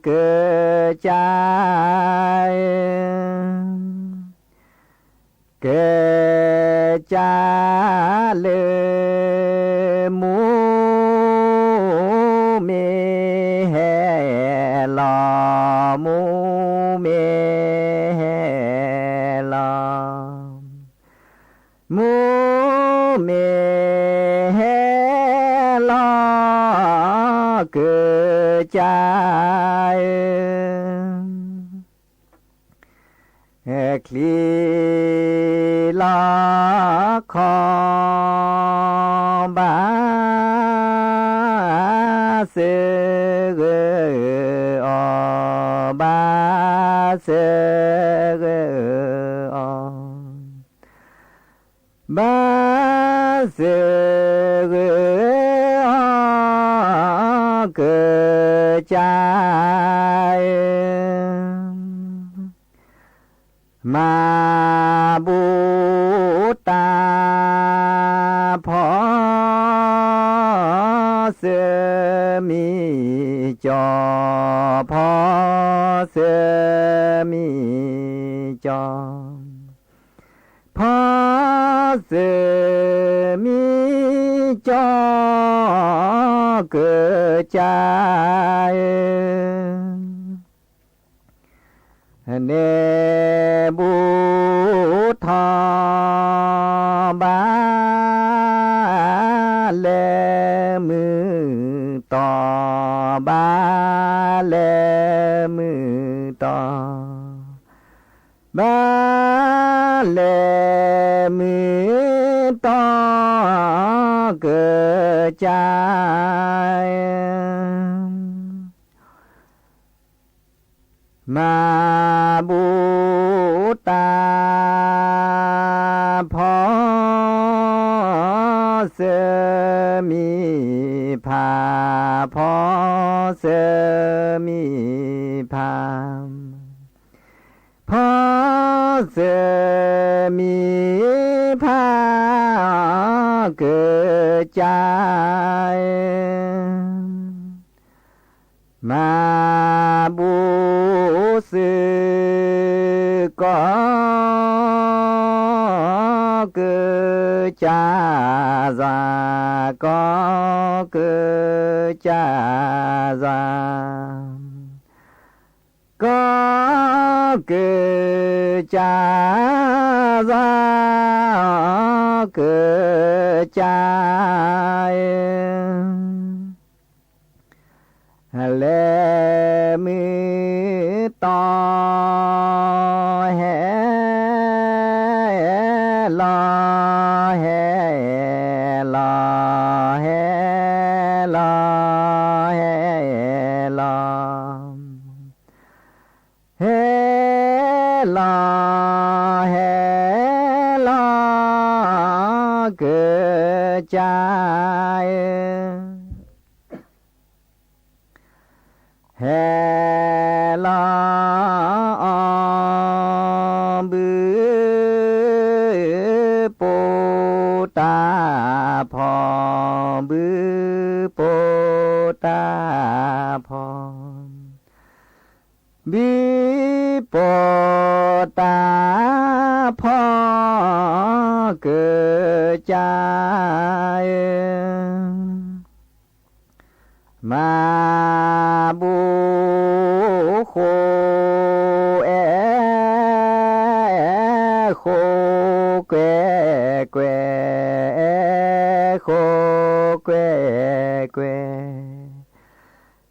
ကစၢ်ဧၢ. ကစၢ်လၢ မူမ့ၢ်ဟဲလီၤ, မူမ့ၢ်ဟဲလီၤ, မူမ့ၢ်ဟဲလီၤ ကစၢ်ဧၢ. ချံလီၤခီ ဘၣ်စၢဂ့ၤအီၤ, ဘၣ်စၢဂ့ၤအီၤ, ဘၣ်စၢဂ့ၤအီၤ ကစၢ်ဧၢ. မၤဘူၣ်တၢ် ဖီစၢမံကၠီ, ဖီစၢမံကၠီ, ဖီစၢမံကၠီ ကစၢ်ဧၢ. န့ၢ်ဘူၣ်ထီၣ် ဘၣ်လဲၤမုၢ်တီၢ်, ဘၣ်လဲၤမုၢ်တီၢ်, ဘၣ်လဲၤမုၢ်တီၢ် ကစၢ်ဧၢ. မၤဘူၣ်တၢ်ဖီ သၢမံၤဖး ဖီသၢမံၤဖး ဖီသၢမံၤဖး ကစၢ် မၤဘူၣ်သုကိး ကစၢ်ယွၤ ကိးကစၢ်ယွၤ ကိးကစၢ်ယွၤ ကစၢ် လဲၤမုၢ်တီ ဟဲလီၤ ဟဲလီၤ ဟဲလီၤ ဟဲလီၤ ဟဲလီၤ ဟဲလီၤ ဟဲလီၤ ကစၢ် ဟဲလီၤ ဘုပိာ်တၢ်ဖီ ဘုပိာ်တၢ်ဖီ ဘုပိာ်တၢ်ဖီ ကစၢ် မၤဘူၣ်ဃိ အဲၣ်ဃိ ကွဲကွဲ အဲၣ်ဃိ ကွဲကွဲ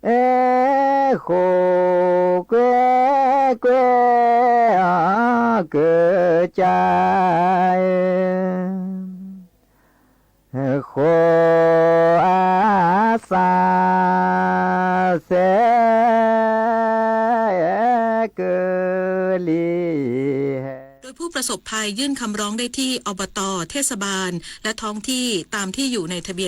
အဲၣ်ဃိ ကွဲကွဲ ကစၢ် ဃိအသးစဲ ကလံၤဟဲ โดยผู้ประสบภัยยื่นคำร้องได้ที่ อบต. เทศบาล และท้องที่ ตามที่อยู่ในทะเบียน